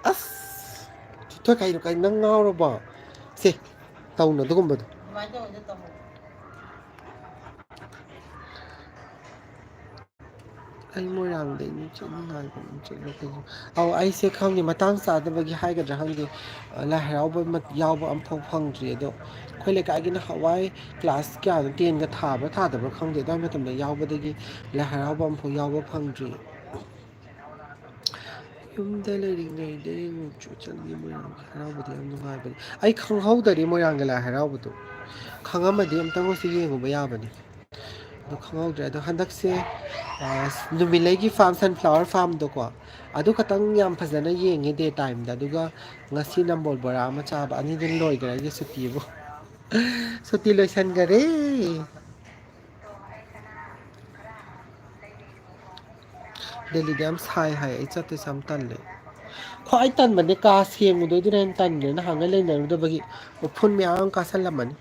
ꯑꯁ꯫ ꯊꯣꯏ, ꯀꯩꯅꯣ, ꯀꯩꯅꯣ, ꯅꯪ ꯉꯥꯎꯔꯕꯣ? ꯁꯦ, ꯇꯧꯅꯨ ꯑꯗꯨꯒꯨꯝꯕꯗꯣ꯫ ꯑꯩ ꯃꯣꯏꯔꯥꯡꯗꯩꯅꯤ, ꯆꯠꯅꯤꯡꯉꯥꯏꯗꯅꯤ, ꯆꯠꯂꯣ ꯀꯩꯅꯣ꯫ ꯑꯧ, ꯑꯩꯁꯦ ꯈꯪꯗꯦ, ꯃꯇꯥꯡ ꯆꯥꯗꯕꯒꯤ ꯍꯥꯏꯒꯗ꯭ꯔꯥ ꯈꯪꯗꯦ, ꯑ, ꯂꯥꯏ ꯍꯔꯥꯎꯕ ꯃ-, ꯌꯥꯎꯕ ꯑꯝꯐꯥꯎ ꯐꯪꯗ꯭ꯔꯤ꯫ ꯑꯗꯣ ꯑꯩꯈꯣꯏ ꯂꯩꯀꯥꯏꯒꯤ ꯅꯍꯥꯟꯋꯥꯏ class ꯀꯌꯥꯗꯣ, tenꯒ ꯊꯥꯕ꯭ꯔꯥ ꯊꯥꯗꯕ꯭ꯔꯥ ꯈꯪꯗꯦ, ꯑꯗꯨꯋꯥꯏ ꯃꯇꯝꯗ ꯌꯥꯎꯕꯗꯒꯤ ꯂꯥꯏ ꯍꯔꯥꯎꯕ ꯑꯝꯐꯥꯎ ꯌꯥꯎꯕ ꯐꯪꯗ꯭ꯔꯤ꯫ ꯌꯨꯝꯗ ꯂꯩꯔꯤꯉꯩꯗ ꯅꯣꯡꯆꯨ ꯆꯟꯒꯤ ꯃꯣꯏꯔꯥꯡ ꯍꯔꯥꯎꯕꯗꯤ ꯌꯥꯝ ꯅꯨꯡꯉꯥꯏꯕꯅꯤ꯫ ꯑꯩ ꯈꯪꯍꯧꯗꯔꯤ ꯃꯣꯏꯔꯥꯡꯒꯤ ꯂꯥꯏ ꯍꯔꯥꯎꯕꯗꯣ꯫ ꯈꯪꯉꯝꯃꯗꯤ ꯑꯝꯇꯪ ꯑꯣꯏꯁꯨ ꯌꯦꯡꯉꯨꯕ ꯌꯥꯕꯅꯤ꯫ ꯑꯗꯣ ꯈꯪꯍꯧꯗ꯭ꯔꯦ꯫ ꯑꯗꯣ ꯍꯟꯗꯛꯁꯦ, ꯑ, ꯅꯨꯃꯤꯠꯂꯩꯒꯤ ꯐꯥꯔꯝ, ꯁꯟꯐ꯭ꯂꯥꯋꯔ ꯐꯥꯔꯝꯗꯣꯀꯣ, ꯑꯗꯨ ꯈꯛꯇꯪ ꯌꯥꯝ ꯐꯖꯅ ꯌꯦꯡꯉꯦ ꯗꯦ ꯇꯥꯏꯝꯗ꯫ ꯑꯗꯨꯒ ꯉꯁꯤ ꯅꯝꯕꯣꯜ ꯕꯣꯔꯥ ꯑꯃ ꯆꯥꯕ, ꯑꯅꯤꯗꯨꯅ ꯂꯣꯏꯈ꯭ꯔꯦ ꯑꯩꯒꯤ ꯁꯨꯇꯤꯕꯨ꯫ ꯁꯨꯇꯤ ꯂꯣꯏꯁꯟꯈꯔꯦ꯫ ꯗꯦꯜꯂꯤꯗ ꯌꯥꯝ ꯁꯥꯏ ꯍꯥꯏ, ꯑꯩ ꯆꯠꯇꯣꯏꯁꯦ ꯌꯥꯝ ꯇꯜꯂꯦ꯫ ꯈ꯭ꯋꯥꯏ ꯇꯟꯕꯅꯦ ꯀꯥ ꯁꯦꯡꯉꯨꯗꯣꯏꯗꯨꯅ ꯍꯦꯟꯅ ꯇꯟꯈ꯭ꯔꯦ, ꯅꯍꯥꯟꯈꯩ ꯂꯩꯅꯔꯨꯗꯕꯒꯤ ꯎꯐꯨꯟ ꯃꯌꯥꯝ ꯑꯃ ꯀꯥꯁꯜꯂꯝꯃꯅꯤ꯫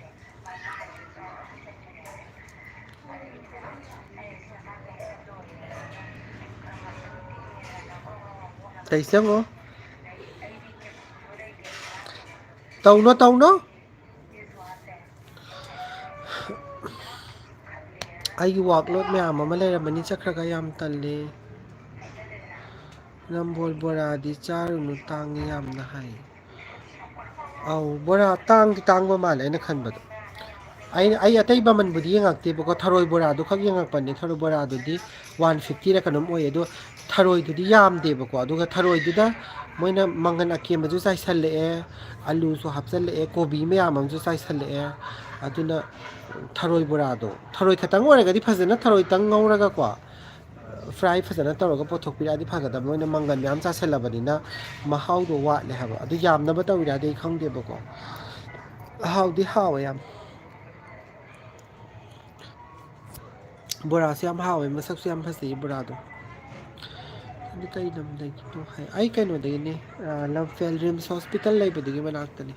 ꯇꯩꯁꯦ ꯌꯦꯡꯉꯣ꯫ ꯇꯧꯅꯣ, ꯇꯧꯅꯣ꯫ ꯑꯩꯒꯤ ꯋꯥꯛꯂꯣꯠ ꯃꯌꯥꯝ ꯑꯃ ꯂꯩꯔꯝꯕꯅꯤ, ꯆꯠꯈ꯭ꯔꯒ ꯌꯥꯝ ꯇꯜꯂꯦ꯫ ꯅꯝꯕꯣꯜ ꯕꯣꯔꯥꯗꯤ ꯆꯥꯔꯨꯅꯨ, ꯇꯥꯡꯉꯤ ꯌꯥꯝꯅ ꯍꯥꯏ꯫ ꯑꯧ, ꯕꯣꯔꯥ ꯇꯥꯡꯗꯤ ꯇꯥꯡꯕ ꯃꯥꯜꯂꯦ ꯑꯩꯅ ꯈꯟꯕꯗꯣ꯫ ꯑꯩꯅ, ꯑꯩ ꯑꯇꯩ ꯃꯃꯜꯕꯨꯗꯤ ꯌꯦꯡꯉꯛꯇꯦꯕꯀꯣ, ꯊꯔꯣꯏ ꯕꯣꯔꯥꯗꯨ ꯈꯛ ꯌꯦꯡꯉꯛꯄꯅꯦ꯫ ꯊꯔꯣꯏ ꯕꯣꯔꯥꯗꯨꯗꯤ ꯋꯥꯟ ꯐꯤꯐꯇꯤꯔ ꯀꯩꯅꯣꯝ ꯑꯣꯏ꯫ ꯑꯗꯣ ꯊꯔꯣꯏꯗꯨꯗꯤ ꯌꯥꯝꯗꯦꯕꯀꯣ, ꯑꯗꯨꯒ ꯊꯔꯣꯏꯗꯨꯗ ꯃꯣꯏꯅ ꯃꯪꯒꯟ ꯑꯀꯦꯝꯕꯁꯨ ꯆꯥꯏꯁꯜꯂꯛꯑꯦ, ꯑꯂꯨꯁꯨ ꯍꯥꯞꯆꯜꯂꯛꯑꯦ, ꯀꯣꯕꯤ ꯃꯌꯥꯝ ꯑꯃꯁꯨ ꯆꯥꯏꯁꯜꯂꯛꯑꯦ꯫ ꯑꯗꯨꯅ ꯊꯔꯣꯏ ꯕꯣꯔꯥꯗꯣ, ꯊꯔꯣꯏ ꯈꯛꯇꯪ ꯑꯣꯏꯔꯒꯗꯤ ꯐꯖꯅ ꯊꯔꯣꯏꯇꯪ ꯉꯧꯔꯒꯀꯣ, ꯐ꯭ꯔꯥꯏ ꯐꯖꯅ ꯇꯧꯔꯒ ꯄꯨꯊꯣꯛꯄꯤꯔꯛꯑꯗꯤ ꯐꯒꯗꯕ꯫ ꯃꯣꯏꯅ ꯃꯪꯒꯟ ꯃꯌꯥꯝ ꯆꯥꯏꯁꯜꯂꯕꯅꯤꯅ ꯃꯍꯥꯎꯗꯣ ꯋꯥꯠꯂꯦ ꯍꯥꯏꯕ꯫ ꯑꯗꯨ ꯌꯥꯝꯅꯕ ꯇꯧꯔꯤꯔꯥꯗꯤ ꯑꯩ ꯈꯪꯗꯦꯕꯀꯣ꯫ ꯍꯥꯎꯗꯤ ꯍꯥꯎꯋꯦ ꯌꯥꯝ꯫ ꯕꯣꯔꯥꯁꯨ ꯌꯥꯝ ꯍꯥꯎꯋꯦ, ꯃꯁꯛꯁꯨ ꯌꯥꯝ ꯐꯖꯩ ꯕꯣꯔꯥꯗꯣ꯫ ꯑꯗꯨ ꯀꯩ ꯂꯝꯗꯒꯤꯅꯣ ꯍꯥꯏ, ꯑꯩ ꯀꯩꯅꯣꯗꯒꯤꯅꯦ, ꯑ, ꯂꯝꯐꯦꯜ ꯔꯤꯝꯁ ꯍꯣꯁꯄꯤꯇꯥꯜ ꯂꯩꯕꯗꯨꯒꯤ ꯃꯅꯥꯛꯇꯅꯤ꯫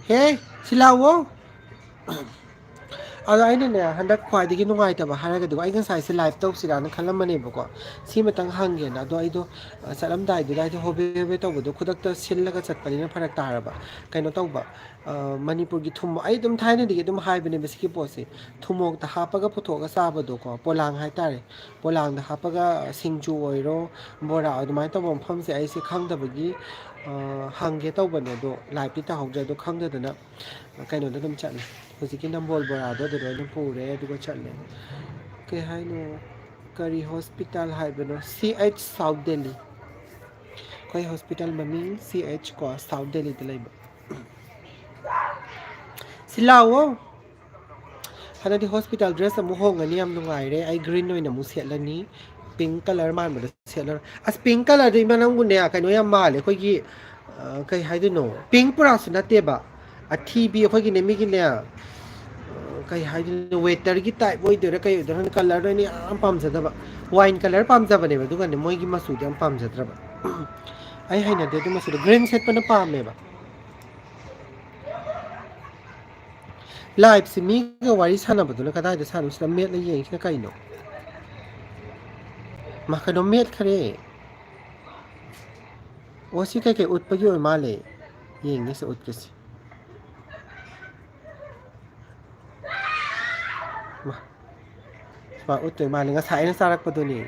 ꯍꯦ, ꯁꯤ ꯂꯥꯛꯑꯣ꯫ ꯑꯗꯣ ꯑꯩꯅꯅꯦ, ꯍꯟꯗꯛ ꯈ꯭ꯋꯥꯏꯗꯒꯤ ꯅꯨꯡꯉꯥꯏꯇꯕ ꯍꯥꯏꯔꯒꯗꯤꯀꯣ, ꯑꯩ ꯉꯁꯥꯏꯁꯦ live ꯇꯧꯁꯤꯔꯥꯅ ꯈꯜꯂꯝꯕꯅꯦꯕꯀꯣ, ꯁꯤꯃꯇꯪ ꯍꯪꯒꯦꯅ꯫ ꯑꯗꯣ ꯑꯩꯗꯣ, ꯑ, ꯆꯠꯂꯝꯗꯥꯏꯗꯨꯗ ꯑꯩꯗꯣ ꯍꯣꯕꯦ ꯍꯣꯕꯦ ꯇꯧꯕꯗꯣ, ꯈꯨꯗꯛꯇ ꯁꯤꯜꯂꯒ ꯆꯠꯄꯅꯤꯅ ꯐꯔꯛ ꯇꯥꯔꯕ꯫ ꯀꯩꯅꯣ ꯇꯧꯕ, ꯑ, ꯃꯅꯤꯄꯨꯔꯒꯤ ꯊꯨꯝꯃꯣꯛ, ꯑꯩ ꯑꯗꯨꯝ ꯊꯥꯏꯅꯗꯒꯤ ꯑꯗꯨꯝ ꯍꯥꯏꯕꯅꯦꯕ ꯁꯤꯒꯤ ꯄꯣꯠꯁꯦ, ꯊꯨꯝꯃꯣꯛꯇ ꯍꯥꯞꯄꯒ ꯄꯨꯊꯣꯛꯑꯒ ꯆꯥꯕꯗꯣꯀꯣ, ꯄꯣꯂꯥꯡ ꯍꯥꯏꯇꯥꯔꯦ, ꯄꯣꯂꯥꯡꯗ ꯍꯥꯞꯄꯒ ꯁꯤꯡꯖꯨ ꯑꯣꯏꯔꯣ, ꯕꯣꯔꯥ ꯑꯗꯨꯃꯥꯏꯅ ꯇꯧꯕ ꯃꯐꯝꯁꯦ ꯑꯩꯁꯦ ꯈꯪꯗꯕꯒꯤ, ꯑ, ꯍꯪꯒꯦ ꯇꯧꯕꯅꯦ, ꯑꯗꯣ live ꯇꯤ ꯇꯧꯍꯧꯗ꯭ꯔꯦ꯫ ꯑꯗꯣ ꯈꯪꯗꯗꯅ ꯀꯩꯅꯣꯗ ꯑꯗꯨꯝ ꯆꯠꯂꯦ, ꯍꯧꯖꯤꯛꯀꯤ ꯅꯝꯕꯣꯜ ꯕꯣꯔꯥꯗꯣ ꯑꯗꯨꯗ ꯑꯣꯏꯅ ꯄꯨꯔꯦ, ꯑꯗꯨꯒ ꯆꯠꯂꯦ꯫ ꯀꯩ ꯍꯥꯏꯅꯣ? ꯀꯔꯤ ꯍꯣꯁꯄꯤꯇꯥꯜ ꯍꯥꯏꯕꯅꯣ? ꯁꯤ ꯑꯩꯆ ꯁꯥꯎꯠ ꯗꯦꯜꯂꯤ꯫ ꯑꯩꯈꯣꯏ ꯍꯣꯁꯄꯤꯇꯥꯜ ꯃꯃꯤꯡ ꯁꯤ ꯑꯩꯆ ꯀꯣ, ꯁꯥꯎꯠ ꯗꯦꯜꯂꯤꯗ ꯂꯩꯕ꯫ ꯁꯤ ꯂꯥꯛꯑꯣ꯫ ꯍꯟꯗꯛꯇꯤ ꯍꯣꯁꯄꯤꯇꯥꯜ ꯗ꯭ꯔꯦꯁ ꯑꯃꯨꯛ ꯍꯣꯡꯉꯅꯤ, ꯌꯥꯝ ꯅꯨꯡꯉꯥꯏꯔꯦ꯫ ꯑꯩ ꯒ꯭ꯔꯤꯟ ꯑꯣꯏꯅ ꯑꯃꯨꯛ ꯁꯦꯠꯂꯅꯤ꯫ ꯄꯤꯡ ꯀꯂꯔ ꯃꯥꯟꯕꯗꯣ ꯁꯦꯠꯂꯔꯣꯏ꯫ ꯑꯁ, ꯄꯤꯡ ꯀꯂꯔꯗꯣ ꯏꯃꯥ ꯅꯪꯕꯨꯅꯦ, ꯀꯩꯅꯣ ꯌꯥꯝ ꯃꯥꯜꯂꯦ꯫ ꯑꯩꯈꯣꯏꯒꯤ, ꯑ, ꯀꯩ ꯍꯥꯏꯗꯣꯏꯅꯣ? ꯄꯤꯡ ꯄꯨꯔꯥꯁꯨ ꯅꯠꯇꯦꯕ꯫ ꯑꯊꯤꯕꯤ ꯑꯩꯈꯣꯏꯒꯤꯅꯦ, ꯃꯤꯒꯤꯅꯦ, ꯑ, ꯀꯩ ꯍꯥꯏꯗꯣꯏꯅꯣ? ꯋꯦꯇꯔꯒꯤ ꯇꯥꯏꯞ ꯑꯣꯏꯗꯣꯏꯔꯥ ꯀꯩ ꯑꯣꯏꯗꯣꯏꯔꯥ? ꯀꯂꯔꯗꯣ ꯑꯩꯅ ꯌꯥꯝ ꯄꯥꯝꯖꯗꯕ꯫ ꯋꯥꯏꯟ ꯀꯂꯔ ꯄꯥꯝꯖꯕꯅꯦꯕ, ꯑꯗꯨꯒꯅꯦ ꯃꯣꯏꯒꯤ ꯃꯆꯨꯗꯣ ꯌꯥꯝ ꯄꯥꯝꯖꯗ꯭ꯔꯕ꯫ ꯑꯩ ꯍꯩꯅꯗꯦ ꯑꯗꯨ ꯃꯆꯨꯗꯣ꯫ ꯒ꯭ꯔꯤꯟ ꯁꯦꯠꯄꯅ ꯄꯥꯝꯃꯦꯕ꯫ Live ꯁꯤ ꯃꯤꯒ ꯋꯥꯔꯤ ꯁꯥꯟꯅꯕꯗꯨꯅ ꯀꯗꯥꯏꯗ ꯁꯥꯟꯅꯕꯁꯤꯅ ꯃꯦꯠꯂ ꯌꯦꯡꯉꯤꯁꯤꯅ ꯀꯩꯅꯣ? ꯃꯥ, ꯀꯩꯅꯣ ꯃꯦꯠꯈ꯭ꯔꯦ꯫ ꯑꯣ, ꯁꯤ ꯀꯩꯀꯩ ꯎꯠꯄꯒꯤ ꯑꯣꯏ ꯃꯥꯜꯂꯦ꯫ ꯌꯦꯡꯒꯦꯁꯦ, ꯎꯠꯀꯦꯁꯦ꯫ ꯃꯥ, ꯁꯨꯃꯥꯏ ꯎꯠꯇꯣꯏ ꯃꯥꯜꯂꯦ꯫ ꯉꯁꯥꯏ ꯑꯩꯅ ꯆꯥꯔꯛꯄꯗꯨꯅꯤ꯫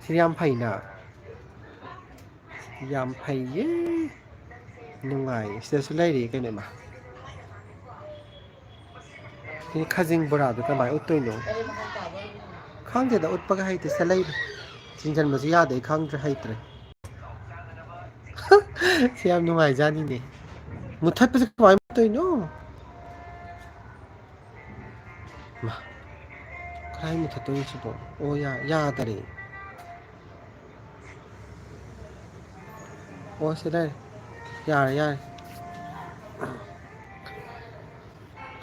ꯁꯤ ꯌꯥꯝ ꯐꯩꯅ꯫ ꯌꯥꯝ ꯐꯩꯌꯦ꯫ ꯅꯨꯡꯉꯥꯏꯌꯦ꯫ ꯁꯤꯗꯁꯨ ꯂꯩꯔꯤ ꯀꯩꯅꯣ, ꯏꯃꯥ꯫ ꯁꯤ ꯈꯖꯤꯡ ꯕꯣꯔꯥꯗꯣ ꯀꯃꯥꯏꯅ ꯎꯠꯇꯣꯏꯅꯣ? ꯈꯪꯗꯦꯗ, ꯎꯠꯄꯒ ꯍꯩꯇꯦ꯫ ꯁꯤꯗ ꯂꯩꯔꯤ꯫ ꯆꯤꯡꯁꯤꯟꯕꯁꯨ ꯌꯥꯗꯦ, ꯑꯩ ꯈꯪꯗ꯭ꯔꯦ, ꯍꯩꯇ꯭ꯔꯦ꯫ ꯁꯤ ꯌꯥꯝ ꯅꯨꯡꯉꯥꯏꯖꯥꯠꯅꯤꯅꯦ꯫ ꯃꯨꯊꯠꯄꯁꯦ ꯀꯃꯥꯏꯅ ꯃꯨꯠꯇꯣꯏꯅꯣ? ꯃꯥ, ꯀꯗꯥꯏ ꯃꯨꯊꯠꯇꯣꯏꯅꯣ ꯁꯤꯕꯣ? ꯑꯣ, ꯌꯥ-, ꯌꯥꯗꯔꯦ꯫ ꯑꯣ, ꯁꯤ ꯂꯩꯔꯦ꯫ ꯌꯥꯔꯦ, ꯌꯥꯔꯦ꯫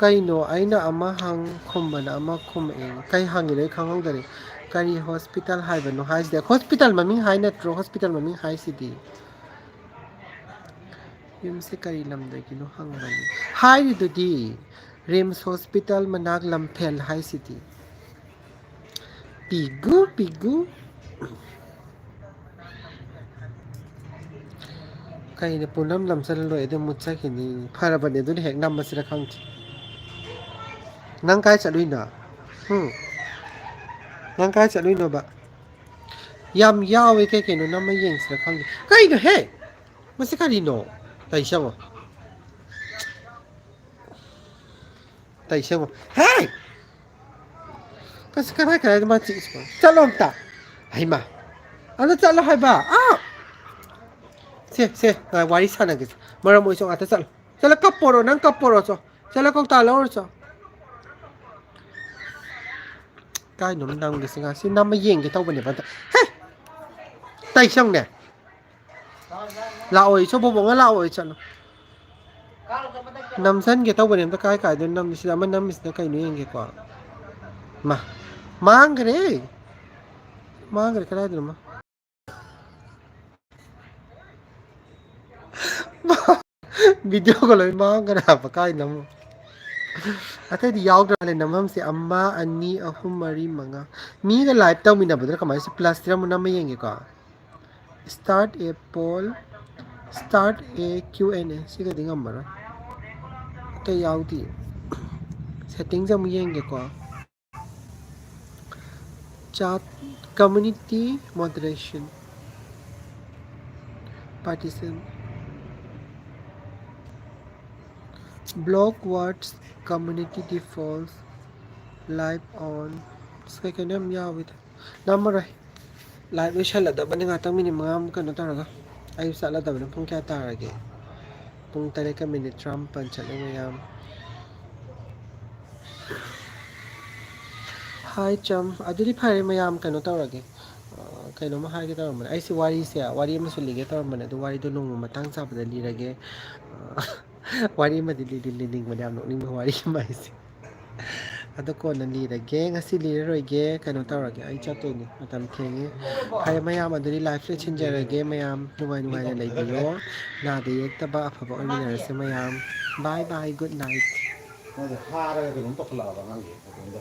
ꯀꯩꯅꯣ, ꯑꯩꯅ ꯑꯃ ꯍꯪ, ꯈꯨꯝꯕꯅ ꯑꯃ ꯈꯨꯝꯃꯛꯑꯦ꯫ ꯀꯩ ꯍꯪꯉꯤꯅꯣ ꯑꯩ ꯈꯪꯍꯧꯗꯔꯦ꯫ ꯀꯔꯤ ꯍꯣꯁꯄꯤꯇꯥꯜ ꯍꯥꯏꯕꯅꯣ ꯍꯥꯏꯁꯤꯗꯤ? ꯍꯣꯁꯄꯤꯇꯥꯜ ꯃꯃꯤꯡ ꯍꯥꯏ ꯅꯠꯇ꯭ꯔꯣ? ꯍꯣꯁꯄꯤꯇꯥꯜ ꯃꯃꯤꯡ ꯍꯥꯏꯁꯤꯗꯤ꯫ ꯌꯨꯝꯁꯦ ꯀꯔꯤ ꯂꯝꯗꯒꯤꯅꯣ ꯍꯪꯕꯅꯤ꯫ ꯍꯥꯏꯔꯤꯗꯨꯗꯤ꯫ ꯔꯤꯝꯁ ꯍꯣꯁꯄꯤꯇꯥꯜ ꯃꯅꯥꯛ ꯂꯝꯐꯦꯜ ꯍꯥꯏꯁꯤꯗꯤ꯫ ꯄꯤꯒꯨ, ꯄꯤꯒꯨ꯫ ꯀꯩꯅꯣ, ꯄꯨꯅꯝ ꯅꯝꯁꯤꯜꯂ ꯂꯣꯏ, ꯑꯗꯨꯝ ꯃꯨꯠꯆꯈꯤꯅꯤ꯫ ꯐꯔꯕꯅꯦ, ꯑꯗꯨꯅ ꯍꯦꯛ ꯅꯝꯕꯁꯤꯔ ꯈꯪꯗꯦ꯫ ꯅꯪ ꯀꯥꯏ ꯆꯠꯂꯨꯏꯅꯣ? ꯍꯨꯝ? ꯅꯪ ꯀꯥꯏ ꯆꯠꯂꯨꯏꯅꯣꯕ? ꯌꯥꯝ ꯌꯥꯎꯋꯦ, ꯀꯩ ꯀꯩꯅꯣ ꯅꯝꯃ ꯌꯦꯡꯁꯤꯔ ꯈꯪꯗꯦ꯫ ꯀꯩꯅꯣ ꯍꯦ? ꯃꯁꯤ ꯀꯔꯤꯅꯣ? ꯇꯧꯏꯁꯦ ꯌꯦꯡꯉꯣ꯫ ꯇꯧꯏꯁꯦ ꯌꯦꯡꯉꯣ꯫ ꯍꯦ! ꯀꯁ-, ꯀꯗꯥꯏ ꯀꯗꯥꯏꯗ ꯃꯥ ꯆꯤꯛꯏꯁꯤꯕꯣ? ꯆꯠꯂꯣ ꯑꯝꯇ꯫ ꯍꯩꯃꯥ꯫ ꯑꯗ ꯆꯠꯂꯣ ꯍꯥꯏꯕ꯫ ꯑꯥ! ꯁꯦ, ꯁꯦ, ꯉꯥꯏ-, ꯋꯥꯔꯤ ꯁꯥꯟꯅꯒꯦꯁꯦ꯫ ꯃꯔꯝ ꯑꯣꯏꯁꯨ ꯉꯥꯛꯇ ꯆꯠꯂꯣ꯫ ꯆꯠꯂꯣ ꯀꯞꯄꯣꯔꯣ, ꯅꯪ ꯀꯞꯄꯣꯔꯣ, ꯆꯣ꯫ ꯆꯠꯂꯣ ꯀꯧꯇꯥ ꯂꯧꯔꯨ ꯆꯣ꯫ ꯀꯥꯏꯅꯣꯝ ꯅꯝꯒꯦꯁꯦ ꯉꯁꯤ ꯅꯝꯃ ꯌꯦꯡꯒꯦ ꯇꯧꯕꯅꯦꯕ ꯑꯗ꯫ ꯍꯦ! ꯇꯩꯁꯪꯅꯦ꯫ ꯂꯥꯛꯑꯣꯏ, ꯏꯆꯧ ꯕꯣꯕꯣꯛꯅ ꯂꯥꯛꯑꯣꯏ, ꯆꯠꯂꯣ꯫ ꯅꯝꯁꯟꯒꯦ ꯇꯧꯕꯅꯦ, ꯑꯝꯇ ꯀꯥꯏ ꯀꯥꯏꯗꯅꯣ ꯅꯝꯃꯤꯁꯤꯗ, ꯑꯃ ꯅꯝꯃꯤꯁꯤꯅ ꯀꯩꯅꯣ ꯌꯦꯡꯒꯦꯀꯣ꯫ ꯃꯥ, ꯃꯥꯡꯈ꯭ꯔꯦ꯫ ꯃꯥꯡꯈ꯭ꯔꯦ, ꯀꯗꯥꯏꯗꯅꯣ ꯃꯥ? ꯚꯤꯗꯤꯑꯣꯒ ꯂꯣꯏ ꯃꯥꯡꯈ꯭ꯔꯦ ꯍꯥꯏꯕ, ꯀꯥꯏ ꯅꯝꯃꯣ? ꯑꯇꯩꯗꯤ ꯌꯥꯎꯗ꯭ꯔꯕꯅꯦ ꯅꯝꯐꯝꯁꯦ꯫ ꯑꯃ, ꯑꯅꯤ, ꯑꯍꯨꯝ, ꯃꯔꯤ, ꯃꯉꯥ꯫ ꯃꯤꯒ ꯂꯥꯏꯚ ꯇꯧꯃꯤꯟꯅꯕꯗꯨꯅ ꯀꯃꯥꯏꯅ ꯁꯤ ꯄ꯭ꯂꯁ ꯊ꯭ꯔꯤ ꯑꯃꯨꯛ ꯅꯝꯃ ꯌꯦꯡꯒꯦꯀꯣ꯫ Start a poll, start a Q and A꯫ ꯁꯤꯒꯗꯤ ꯉꯝꯃꯔꯣꯏ꯫ ꯑꯇꯩ ꯌꯥꯎꯗꯦ꯫ ꯁꯦꯠꯇꯤꯡꯁꯦ ꯑꯃꯨꯛ ꯌꯦꯡꯒꯦꯀꯣ꯫ Chat, community moderation, partition, block words, community defaults, live on꯫ ꯑꯁ, ꯀꯩ ꯀꯩꯅꯣ ꯌꯥꯝ ꯌꯥꯎꯋꯤꯗ꯫ ꯅꯝꯃꯔꯣꯏ꯫ ꯂꯥꯏꯚ ꯂꯣꯏꯁꯜꯂꯗꯕꯅꯤ꯫ ꯉꯥꯛꯇꯪ ꯃꯤꯅꯤꯠ ꯃꯉꯥꯃꯨꯛ ꯀꯩꯅꯣ ꯇꯧꯔꯒ꯫ ꯑꯩꯁꯨ ꯆꯠꯂꯗꯕꯅꯤ꯫ ꯄꯨꯡ ꯀꯌꯥ ꯇꯥꯔꯒꯦ? ꯄꯨꯡ ꯇꯔꯦꯠꯀ ꯃꯤꯅꯤꯠ ꯇꯔꯥꯃꯥꯄꯟ ꯆꯠꯂꯦ ꯃꯌꯥꯝ꯫ ꯍꯥꯏ ꯆꯝ꯫ ꯑꯗꯨꯗꯤ ꯐꯔꯦ ꯃꯌꯥꯝ, ꯀꯩꯅꯣ ꯇꯧꯔꯒꯦ꯫ ꯑ, ꯀꯩꯅꯣꯝꯃ ꯍꯥꯏꯒꯦ ꯇꯧꯔꯝꯕꯅꯦ꯫ ꯑꯩꯁꯦ ꯋꯥꯔꯤꯁꯦ, ꯋꯥꯔꯤ ꯑꯃꯁꯨ ꯂꯤꯒꯦ ꯇꯧꯔꯝꯕꯅꯦ, ꯑꯗꯨ ꯋꯥꯔꯤꯗꯣ ꯅꯣꯡꯃ ꯃꯇꯥꯡ ꯆꯥꯕꯗ ꯂꯤꯔꯒꯦ꯫ ꯑ, ꯋꯥꯔꯤ ꯑꯃꯗꯤ ꯂꯤꯗꯤ ꯂꯤꯅꯤꯡꯕꯅꯦ, ꯌꯥꯝ ꯅꯣꯛꯅꯤꯡꯕ ꯋꯥꯔꯤ ꯑꯃ ꯍꯥꯏꯁꯦ꯫ ꯑꯗꯣ ꯀꯣꯟꯅ ꯂꯤꯔꯒꯦ, ꯉꯁꯤ ꯂꯤꯔꯔꯣꯏꯒꯦ, ꯀꯩꯅꯣ ꯇꯧꯔꯒꯦ, ꯑꯩ ꯆꯠꯇꯣꯏꯅꯦ, ꯃꯇꯝ ꯊꯦꯡꯉꯦ꯫ ꯐꯔꯦ ꯃꯌꯥꯝ, ꯑꯗꯨꯗꯤ ꯂꯥꯏꯐ ꯂꯣꯏꯁꯤꯟꯖꯔꯒꯦ꯫ ꯃꯌꯥꯝ ꯅꯨꯡꯉꯥꯏ ꯅꯨꯡꯉꯥꯏꯅ ꯂꯩꯕꯤꯌꯣ, ꯅꯥꯗ ꯌꯦꯛꯇꯕ ꯑꯐꯕ ꯑꯣꯏꯃꯤꯟꯅꯔꯁꯦ ꯃꯌꯥꯝ꯫ Bye bye, good night꯫ ꯃꯣꯏꯁꯦ ꯍꯥꯔꯒ ꯀꯩꯅꯣꯝ ꯇꯧꯈꯠꯂꯛꯑꯕ ꯑꯉꯥꯡꯁꯦ ꯑꯗꯨꯗ꯫